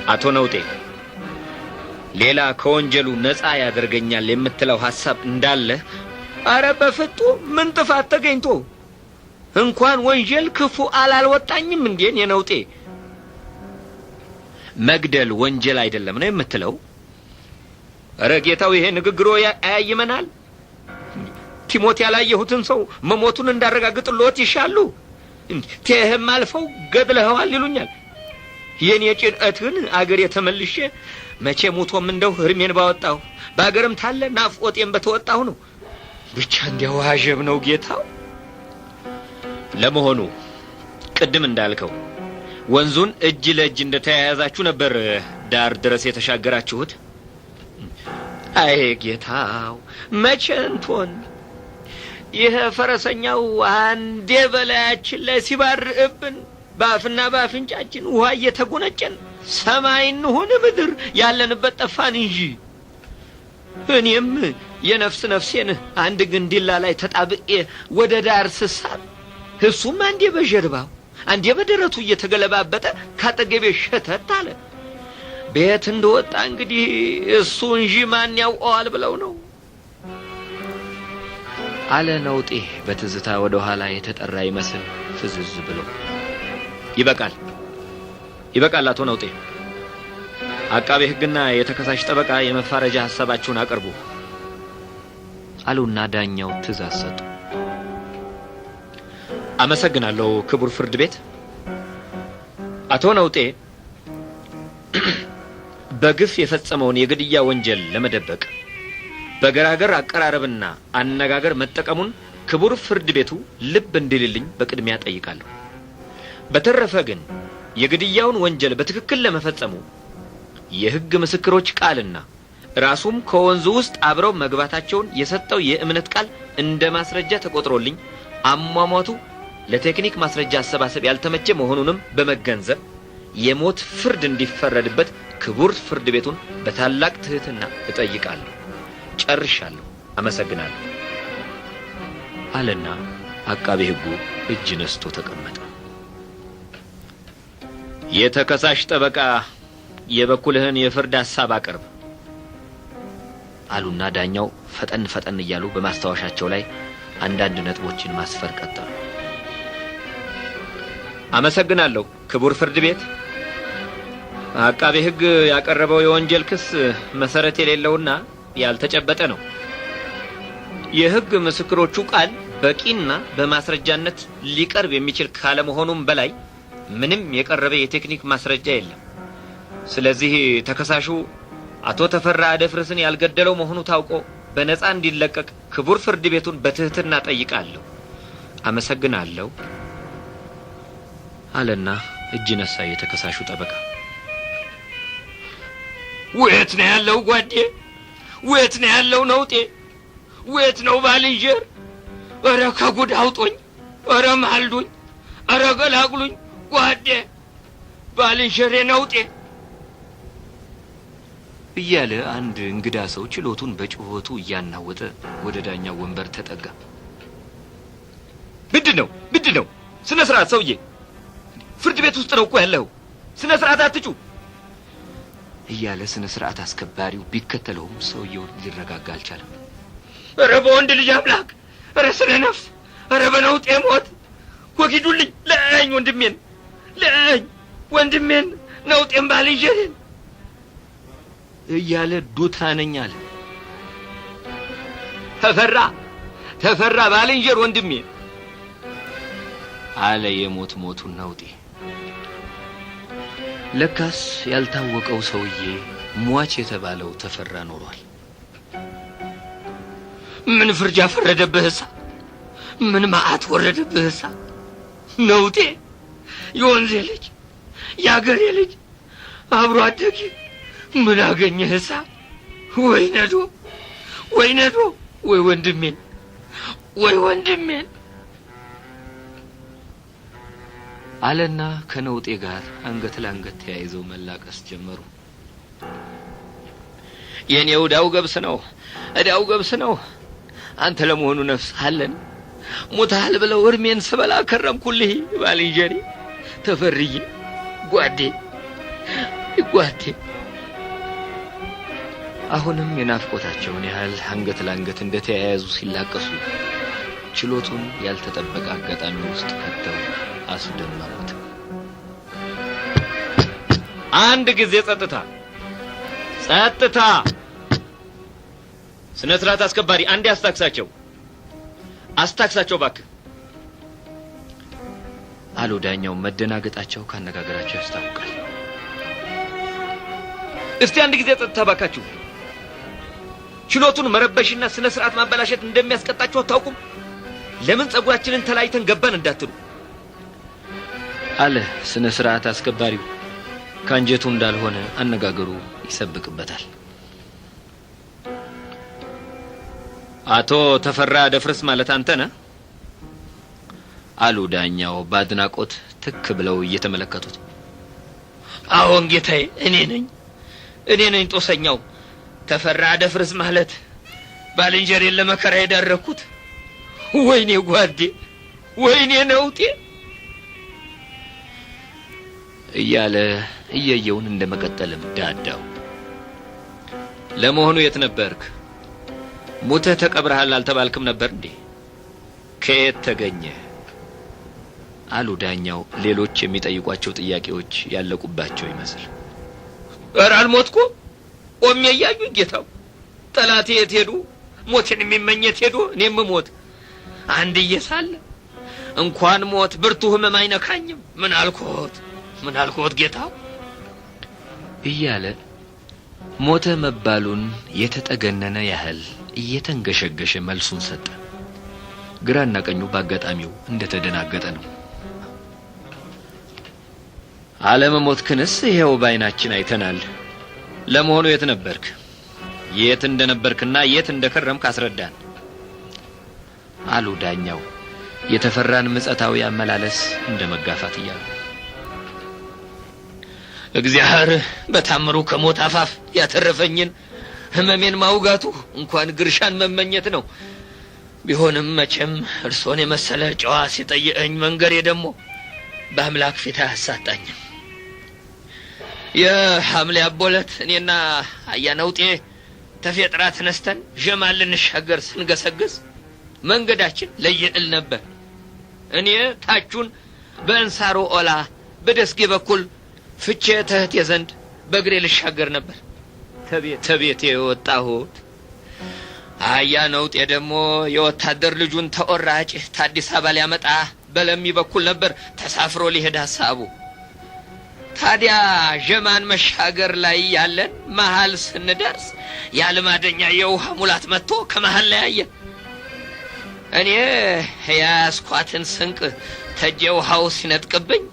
አቶ ነውጤ፣ ሌላ ከወንጀሉ ነፃ ያደርገኛል የምትለው ሐሳብ እንዳለ? አረ በፍጡም ምን ጥፋት ተገኝቶ? እንኳን ወንጀል ክፉ አላልወጣኝም እንዴን የነውጤ። መግደል ወንጀል አይደለም ነው የምትለው? አረ ጌታው፣ ይሄ ንግግሮ አያይመናል። ቲሞት ያላየሁትን ሰው መሞቱን እንዳረጋግጥልዎት ይሻሉ። ቴህም አልፈው ገድለኸዋል ይሉኛል። የኔ ጭንቀት ግን አገሬ ተመልሼ መቼ ሞቶም እንደው እርሜን ባወጣሁ በአገርም ታለ ናፍቆቴን በተወጣሁ ነው። ብቻ እንዲያው አጀብ ነው ጌታው። ለመሆኑ ቅድም እንዳልከው ወንዙን እጅ ለእጅ እንደተያያዛችሁ ነበር ዳር ድረስ የተሻገራችሁት? አይ ጌታው፣ መቼ እንቶን ይህ ፈረሰኛው አንዴ በላያችን ላይ ሲባርቅብን በአፍና በአፍንጫችን ውሃ እየተጎነጨን ሰማይ እንሁን ምድር ያለንበት ጠፋን እንጂ። እኔም የነፍስ ነፍሴን አንድ ግንዲላ ላይ ተጣብቄ ወደ ዳር ስሳብ እሱም አንዴ በጀርባው አንዴ በደረቱ እየተገለባበጠ ካጠገቤ ሸተት አለ። ቤት እንደወጣ እንግዲህ እሱ እንጂ ማን ያውቀዋል ብለው ነው አለ ነውጤ በትዝታ ወደ ኋላ የተጠራ ይመስል ፍዝዝ ብሎ። ይበቃል፣ ይበቃል አቶ ነውጤ። አቃቤ ሕግና የተከሳሽ ጠበቃ የመፋረጃ ሐሳባችሁን አቅርቡ አሉና ዳኛው ትእዛዝ ሰጡ። አመሰግናለሁ ክቡር ፍርድ ቤት። አቶ ነውጤ በግፍ የፈጸመውን የግድያ ወንጀል ለመደበቅ በገራገር አቀራረብና አነጋገር መጠቀሙን ክቡር ፍርድ ቤቱ ልብ እንዲልልኝ በቅድሚያ ጠይቃለሁ። በተረፈ ግን የግድያውን ወንጀል በትክክል ለመፈጸሙ የሕግ ምስክሮች ቃልና ራሱም ከወንዙ ውስጥ አብረው መግባታቸውን የሰጠው የእምነት ቃል እንደ ማስረጃ ተቆጥሮልኝ አሟሟቱ ለቴክኒክ ማስረጃ አሰባሰብ ያልተመቸ መሆኑንም በመገንዘብ የሞት ፍርድ እንዲፈረድበት ክቡር ፍርድ ቤቱን በታላቅ ትህትና እጠይቃለሁ። ጨርሻለሁ። አመሰግናለሁ አለና አቃቤ ሕጉ እጅ ነስቶ ተቀመጠ። የተከሳሽ ጠበቃ የበኩልህን የፍርድ ሐሳብ አቅርብ አሉና ዳኛው ፈጠን ፈጠን እያሉ በማስታወሻቸው ላይ አንዳንድ ነጥቦችን ማስፈር ቀጠሉ። አመሰግናለሁ ክቡር ፍርድ ቤት። አቃቤ ሕግ ያቀረበው የወንጀል ክስ መሰረት የሌለውና ያልተጨበጠ ነው። የሕግ ምስክሮቹ ቃል በቂና በማስረጃነት ሊቀርብ የሚችል ካለመሆኑም በላይ ምንም የቀረበ የቴክኒክ ማስረጃ የለም። ስለዚህ ተከሳሹ አቶ ተፈራ አደፍርስን ያልገደለው መሆኑ ታውቆ በነፃ እንዲለቀቅ ክቡር ፍርድ ቤቱን በትህትና ጠይቃለሁ። አመሰግናለሁ አለና እጅ ነሳ የተከሳሹ ጠበቃ። ወየት ነው ያለው ጓዴ? ወየት ነው ያለው ነውጤ? ወየት ነው ባልንጀር? ኧረ ከጉድ አውጦኝ፣ ኧረ ማልዱኝ፣ ኧረ ገላግሉኝ ጓዴ፣ ባልንጀሬ ነውጤ እያለ አንድ እንግዳ ሰው ችሎቱን በጩኸቱ እያናወጠ ወደ ዳኛው ወንበር ተጠጋ። ምንድነው? ምንድነው? ስነ ስርዓት ሰውዬ፣ ፍርድ ቤት ውስጥ ነው እኮ ያለው። ስነ ስርዓት አትጩ እያለ ስነ ስርዓት አስከባሪው ቢከተለውም ሰውየው ሊረጋጋ አልቻለም። ኧረ በወንድ ልጅ አምላክ፣ ኧረ ስለ ነፍስ፣ ኧረ በነውጤ ሞት ወጊዱልኝ፣ ለአኝ ወንድሜን፣ ለኝ ወንድሜን ነውጤን ባልንጀሬን እያለ ዱታ ነኝ አለ። ተፈራ ተፈራ ባልንጀር ወንድሜ አለ የሞት ሞቱን ነውጤ። ለካስ ያልታወቀው ሰውዬ ሟች የተባለው ተፈራ ኖሯል። ምን ፍርጃ ፈረደብህሳ? ምን መዓት ወረደብህሳ? ነውጤ የወንዜ ልጅ የአገሬ ልጅ አብሮ አደጌ ምን አገኘህሳ? ወይ ነዶ ወይ ነዶ ወይ ወንድሜን ወይ ወንድሜን አለና ከነውጤ ጋር አንገት ለአንገት ተያይዘው መላቀስ ጀመሩ። የኔው እዳው ገብስ ነው፣ እዳው ገብስ ነው። አንተ ለመሆኑ ነፍስ አለን? ሙታል ብለው እርሜን ስበላ ከረምኩልህ ባልንጀሬ ተፈርዬ ጓዴ ጓዴ። አሁንም የናፍቆታቸውን ያህል አንገት ለአንገት እንደተያያዙ ሲላቀሱ ችሎቱን ያልተጠበቀ አጋጣሚ ውስጥ ከተው አስደመሙት። አንድ ጊዜ ጸጥታ ጸጥታ። ስነ ስርዓት አስከባሪ አንዴ አስታክሳቸው አስታክሳቸው እባክህ አሉ ዳኛው። መደናገጣቸው ካነጋገራቸው ያስታውቃል። እስቲ አንድ ጊዜ ጸጥታ እባካችሁ። ችሎቱን መረበሽና ስነ ስርዓት ማበላሸት እንደሚያስቀጣችሁ አታውቁም? ለምን ጸጉራችንን ተላይተን ገባን እንዳትሉ አለ ስነ ስርዓት አስከባሪው። ካንጀቱ እንዳልሆነ አነጋገሩ ይሰብቅበታል። አቶ ተፈራ ደፍርስ ማለት አንተ ነህ? አሉ ዳኛው በአድናቆት ትክ ብለው እየተመለከቱት። አዎን ጌታዬ፣ እኔ ነኝ እኔ ነኝ ጦሰኛው ተፈራ ደፍርስ ማለት ባልንጀሬን ለመከራ የዳረኩት። ወይኔ ጓዴ፣ ወይኔ ነውጤ እያለ እየየውን እንደመቀጠልም ዳዳው። ለመሆኑ የት ነበርክ? ሙተህ ተቀብረሃል አልተባልክም ነበር እንዴ? ከየት ተገኘ? አሉ ዳኛው ሌሎች የሚጠይቋቸው ጥያቄዎች ያለቁባቸው ይመስል። ኧረ አልሞትኩም፣ ቆሜ እያዩኝ ጌታው። ጠላቴ የት ሄዱ? ሞትን የሚመኝ የት ሄዱ? እኔም ሞት አንድዬ ሳለ እንኳን ሞት ብርቱ ህመም አይነካኝም። ምን አልኮት ምን አልኮት ጌታው እያለ ሞተ መባሉን የተጠገነነ ያህል እየተንገሸገሸ መልሱን ሰጠ። ግራና ቀኙ በአጋጣሚው እንደተደናገጠ ነው። አለመሞትክንስ ይሄው ባይናችን አይተናል። ለመሆኑ የት ነበርክ? የት እንደነበርክና የት እንደከረምክ አስረዳን አሉ ዳኛው የተፈራን ምጸታዊ አመላለስ እንደመጋፋት እያሉ። እግዚአብሔር በታምሩ ከሞት አፋፍ ያተረፈኝን ህመሜን ማውጋቱ እንኳን ግርሻን መመኘት ነው። ቢሆንም መቼም እርሶን የመሰለ ጨዋ ሲጠይቀኝ መንገሬ ደግሞ በአምላክ ፊት አያሳጣኝም። የሐምሌ አቦለት እኔና አያነውጤ ተፌጥራ ተነስተን ዠማን ልንሻገር ስንገሰግስ መንገዳችን ለየእል ነበር። እኔ ታቹን በእንሳሮ ኦላ በደስጌ በኩል ፍቼ ተህቴ ዘንድ በእግሬ ልሻገር ነበር ተቤቴ የወጣሁት። አያነውጤ ደግሞ የወታደር ልጁን ተቆራጭ ታዲስ አበባ ሊያመጣ በለሚ በኩል ነበር ተሳፍሮ ሊሄድ ሐሳቡ። ታዲያ ዠማን መሻገር ላይ ያለን መሃል ስንደርስ ያልማደኛ የውሃ ሙላት መጥቶ ከመሃል ላይ አየን። እኔ የያዝኳትን ስንቅ ተጄ ውሃው ሲነጥቅብኝ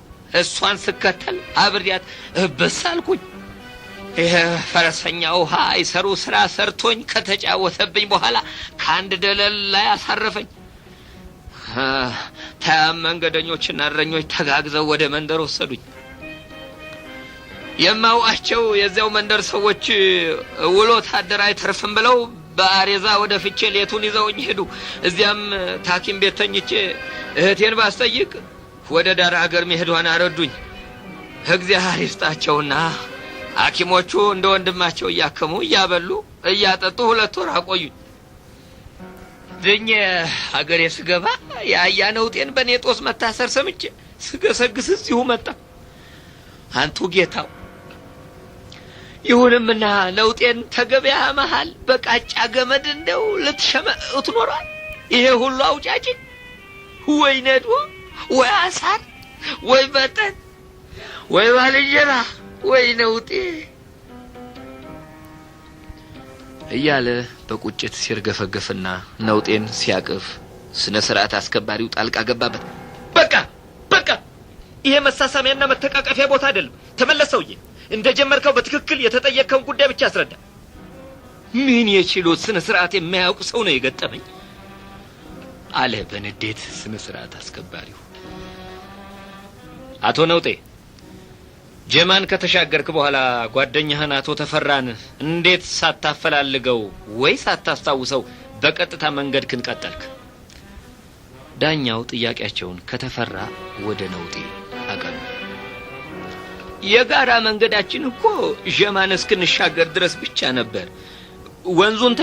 እሷን ስከተል አብሬያት እብስ አልኩኝ። ይሄ ፈረሰኛ ውሃ አይሰሩ ስራ ሰርቶኝ ከተጫወተብኝ በኋላ ከአንድ ደለል ላይ አሳረፈኝ። ታያም መንገደኞችና እረኞች ተጋግዘው ወደ መንደር ወሰዱኝ። የማውቃቸው የዚያው መንደር ሰዎች ውሎ ታደር አይተርፍም ብለው በአሬዛ ወደ ፍቼ ሌቱን ይዘውኝ ሄዱ። እዚያም ታኪም ቤት ተኝቼ እህቴን ባስጠይቅ ወደ ዳር ሀገር መሄዷን አረዱኝ። እግዚአብሔር ይስጣቸውና ሐኪሞቹ እንደ ወንድማቸው እያከሙ እያበሉ እያጠጡ 2 ወር አቆዩኝ። ድኜ ሀገሬ ስገባ የአያነውጤን በኔ ጦስ መታሰር ሰምቼ ስገሰግስ እዚሁ መጣ። አንቱ ጌታው፣ ይሁንምና ነውጤን ተገበያ መሃል በቃጫ ገመድ እንደው ልትሸመጡት ኖሯል። ይሄ ሁሉ አውጫጭን ወይ ነዶ ወይ አሳር ወይ በጠን ወይ ባልንጀራ ወይ ነውጤ እያለ በቁጭት ሲርገፈገፍና ነውጤን ሲያቅፍ ስነ ስርዓት አስከባሪው ጣልቃ ገባበት። በቃ በቃ፣ ይሄ መሳሳሚያና መተቃቀፊያ ቦታ አይደለም። ተመለስ ሰውዬ፣ እንደጀመርከው በትክክል የተጠየቅከውን ጉዳይ ብቻ አስረዳ። ምን የችሎት ስነ ስርዓት የማያውቅ ሰው ነው የገጠመኝ አለ በንዴት ስነ ስርዓት አስከባሪው። አቶ ነውጤ፣ ጀማን ከተሻገርክ በኋላ ጓደኛህን አቶ ተፈራን እንዴት ሳታፈላልገው ወይ ሳታስታውሰው በቀጥታ መንገድክን ቀጠልክ? ዳኛው ጥያቄያቸውን ከተፈራ ወደ ነውጤ አቀኑ። የጋራ መንገዳችን እኮ ጀማን እስክንሻገር ድረስ ብቻ ነበር። ወንዙን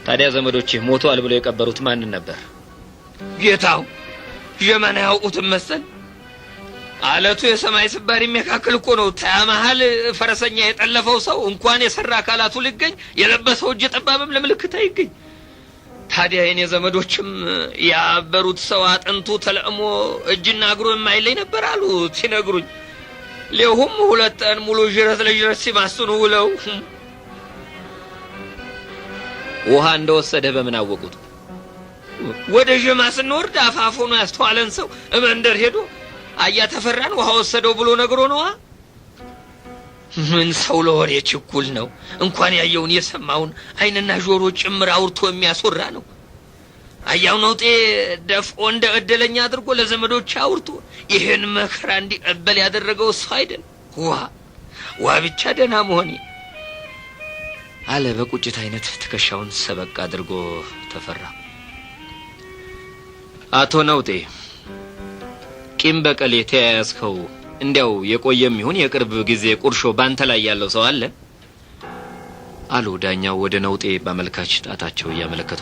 ታዲያ ዘመዶችህ ሞተዋል ብለው የቀበሩት ማንን ነበር? ጌታው፣ ጀማን አያውቁትም መሰል። አለቱ የሰማይ ስባሪ የሚያካክል እኮ ነው። ታያ መሀል ፈረሰኛ የጠለፈው ሰው እንኳን የሰራ አካላቱ ሊገኝ የለበሰው እጅ ጠባብም ለምልክት አይገኝ። ታዲያ የኔ ዘመዶችም ያበሩት ሰው አጥንቱ ተለቅሞ እጅና እግሩ የማይለይ ነበር አሉ ሲነግሩኝ። ሌሁም 2 ቀን ሙሉ ጅረት ለጅረት ሲማስኑ ውለው። ውሃ እንደወሰደህ በምን አወቁት? ወደ ጀማ ስንወርድ አፋፍ ሆኖ ያስተዋለን ሰው እመንደር ሄዶ አያ ተፈራን ውሃ ወሰደው ብሎ ነግሮ ነዋ። ምን ሰው ለወሬ ችኩል ነው። እንኳን ያየውን የሰማውን ዓይንና ጆሮ ጭምር አውርቶ የሚያስወራ ነው። አያው ነውጤ ደፍቆ እንደ እድለኛ አድርጎ ለዘመዶች አውርቶ ይህን መከራ እንዲቀበል ያደረገው እሱ አይደል? ዋ ዋ ብቻ ደህና መሆኔ አለ በቁጭት አይነት ትከሻውን ሰበቅ አድርጎ ተፈራ። አቶ ነውጤ፣ ቂም በቀል የተያያዝከው እንዲያው የቆየም ይሁን የቅርብ ጊዜ ቁርሾ ባንተ ላይ ያለው ሰው አለ? አሉ ዳኛው ወደ ነውጤ በአመልካች ጣታቸው እያመለከቱ።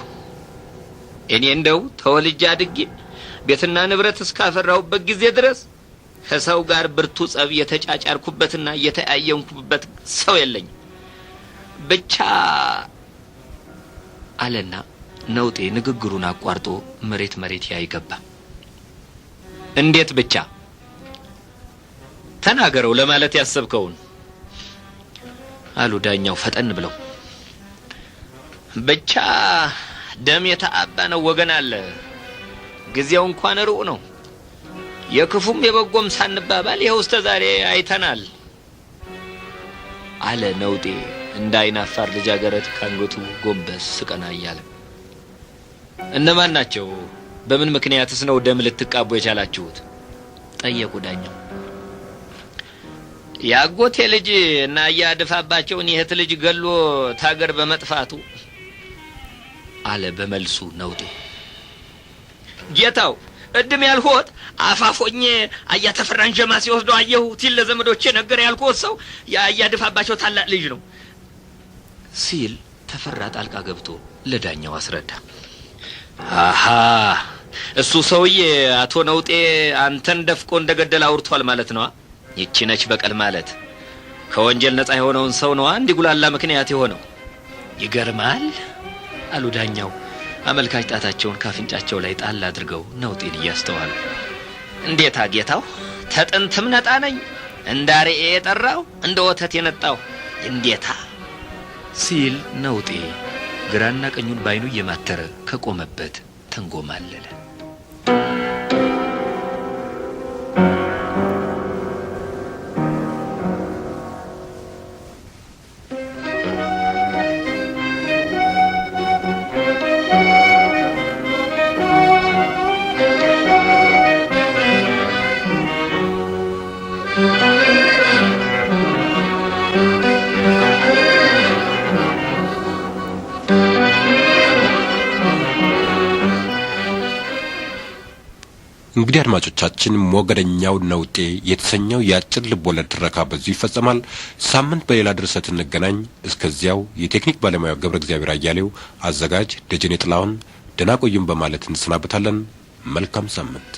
እኔ እንደው ተወልጄ አድጌ ቤትና ንብረት እስካፈራሁበት ጊዜ ድረስ ከሰው ጋር ብርቱ ጸብ የተጫጫርኩበትና የተያየንኩበት ሰው የለኝም። ብቻ አለና ነውጤ ንግግሩን አቋርጦ መሬት መሬት ያይ ገባ። እንዴት ብቻ? ተናገረው ለማለት ያሰብከውን አሉ ዳኛው ፈጠን ብለው። ብቻ ደም የተአባ ነው ወገን አለ። ጊዜው እንኳን ሩቅ ነው። የክፉም የበጎም ሳንባባል ይኸው እስከ ዛሬ አይተናል አለ ነውጤ እንደ አይናፋር ልጃገረድ ካንገቱ ጎንበስ ቀና እያለ። እነማን ናቸው? በምን ምክንያትስ ነው ደም ልትቃቡ የቻላችሁት? ጠየቁ ዳኛው። ያጎቴ ልጅ እና እያድፋባቸውን የእህት ልጅ ገሎ ታገር በመጥፋቱ አለ በመልሱ ነውጤ። ጌታው፣ እድም ያልኩት አፋፎኜ አያ ተፈራን ጀማ ሲወስደው አየሁ ሲል ለዘመዶቼ ነገር ያልኩት ሰው ያድፋባቸው ታላቅ ልጅ ነው ሲል ተፈራ ጣልቃ ገብቶ ለዳኛው አስረዳ። አሃ፣ እሱ ሰውዬ አቶ ነውጤ አንተን ደፍቆ እንደገደለ አውርቷል ማለት ነው። ይቺ ነች በቀል ማለት። ከወንጀል ነፃ የሆነውን ሰው ነዋ እንዲጉላላ ምክንያት የሆነው። ይገርማል አሉ ዳኛው አመልካች ጣታቸውን ካፍንጫቸው ላይ ጣል አድርገው ነውጤን እያስተዋሉ። እንዴታ ጌታው፣ ተጥንትም ነጣ ነኝ፣ እንደ አርኤ የጠራው እንደ ወተት የነጣው እንዴታ ሲል ነውጤ ግራና ቀኙን ባይኑ እየማተረ ከቆመበት ተንጎማለለ። እንግዲህ አድማጮቻችን ሞገደኛው ነውጤ የተሰኘው የአጭር ልቦለድ ትረካ በዚሁ ይፈጸማል። ሳምንት በሌላ ድርሰት እንገናኝ። እስከዚያው የቴክኒክ ባለሙያው ገብረ እግዚአብሔር አያሌው፣ አዘጋጅ ደጀኔ ጥላሁን፣ ደህና ቆዩን በማለት እንሰናበታለን። መልካም ሳምንት።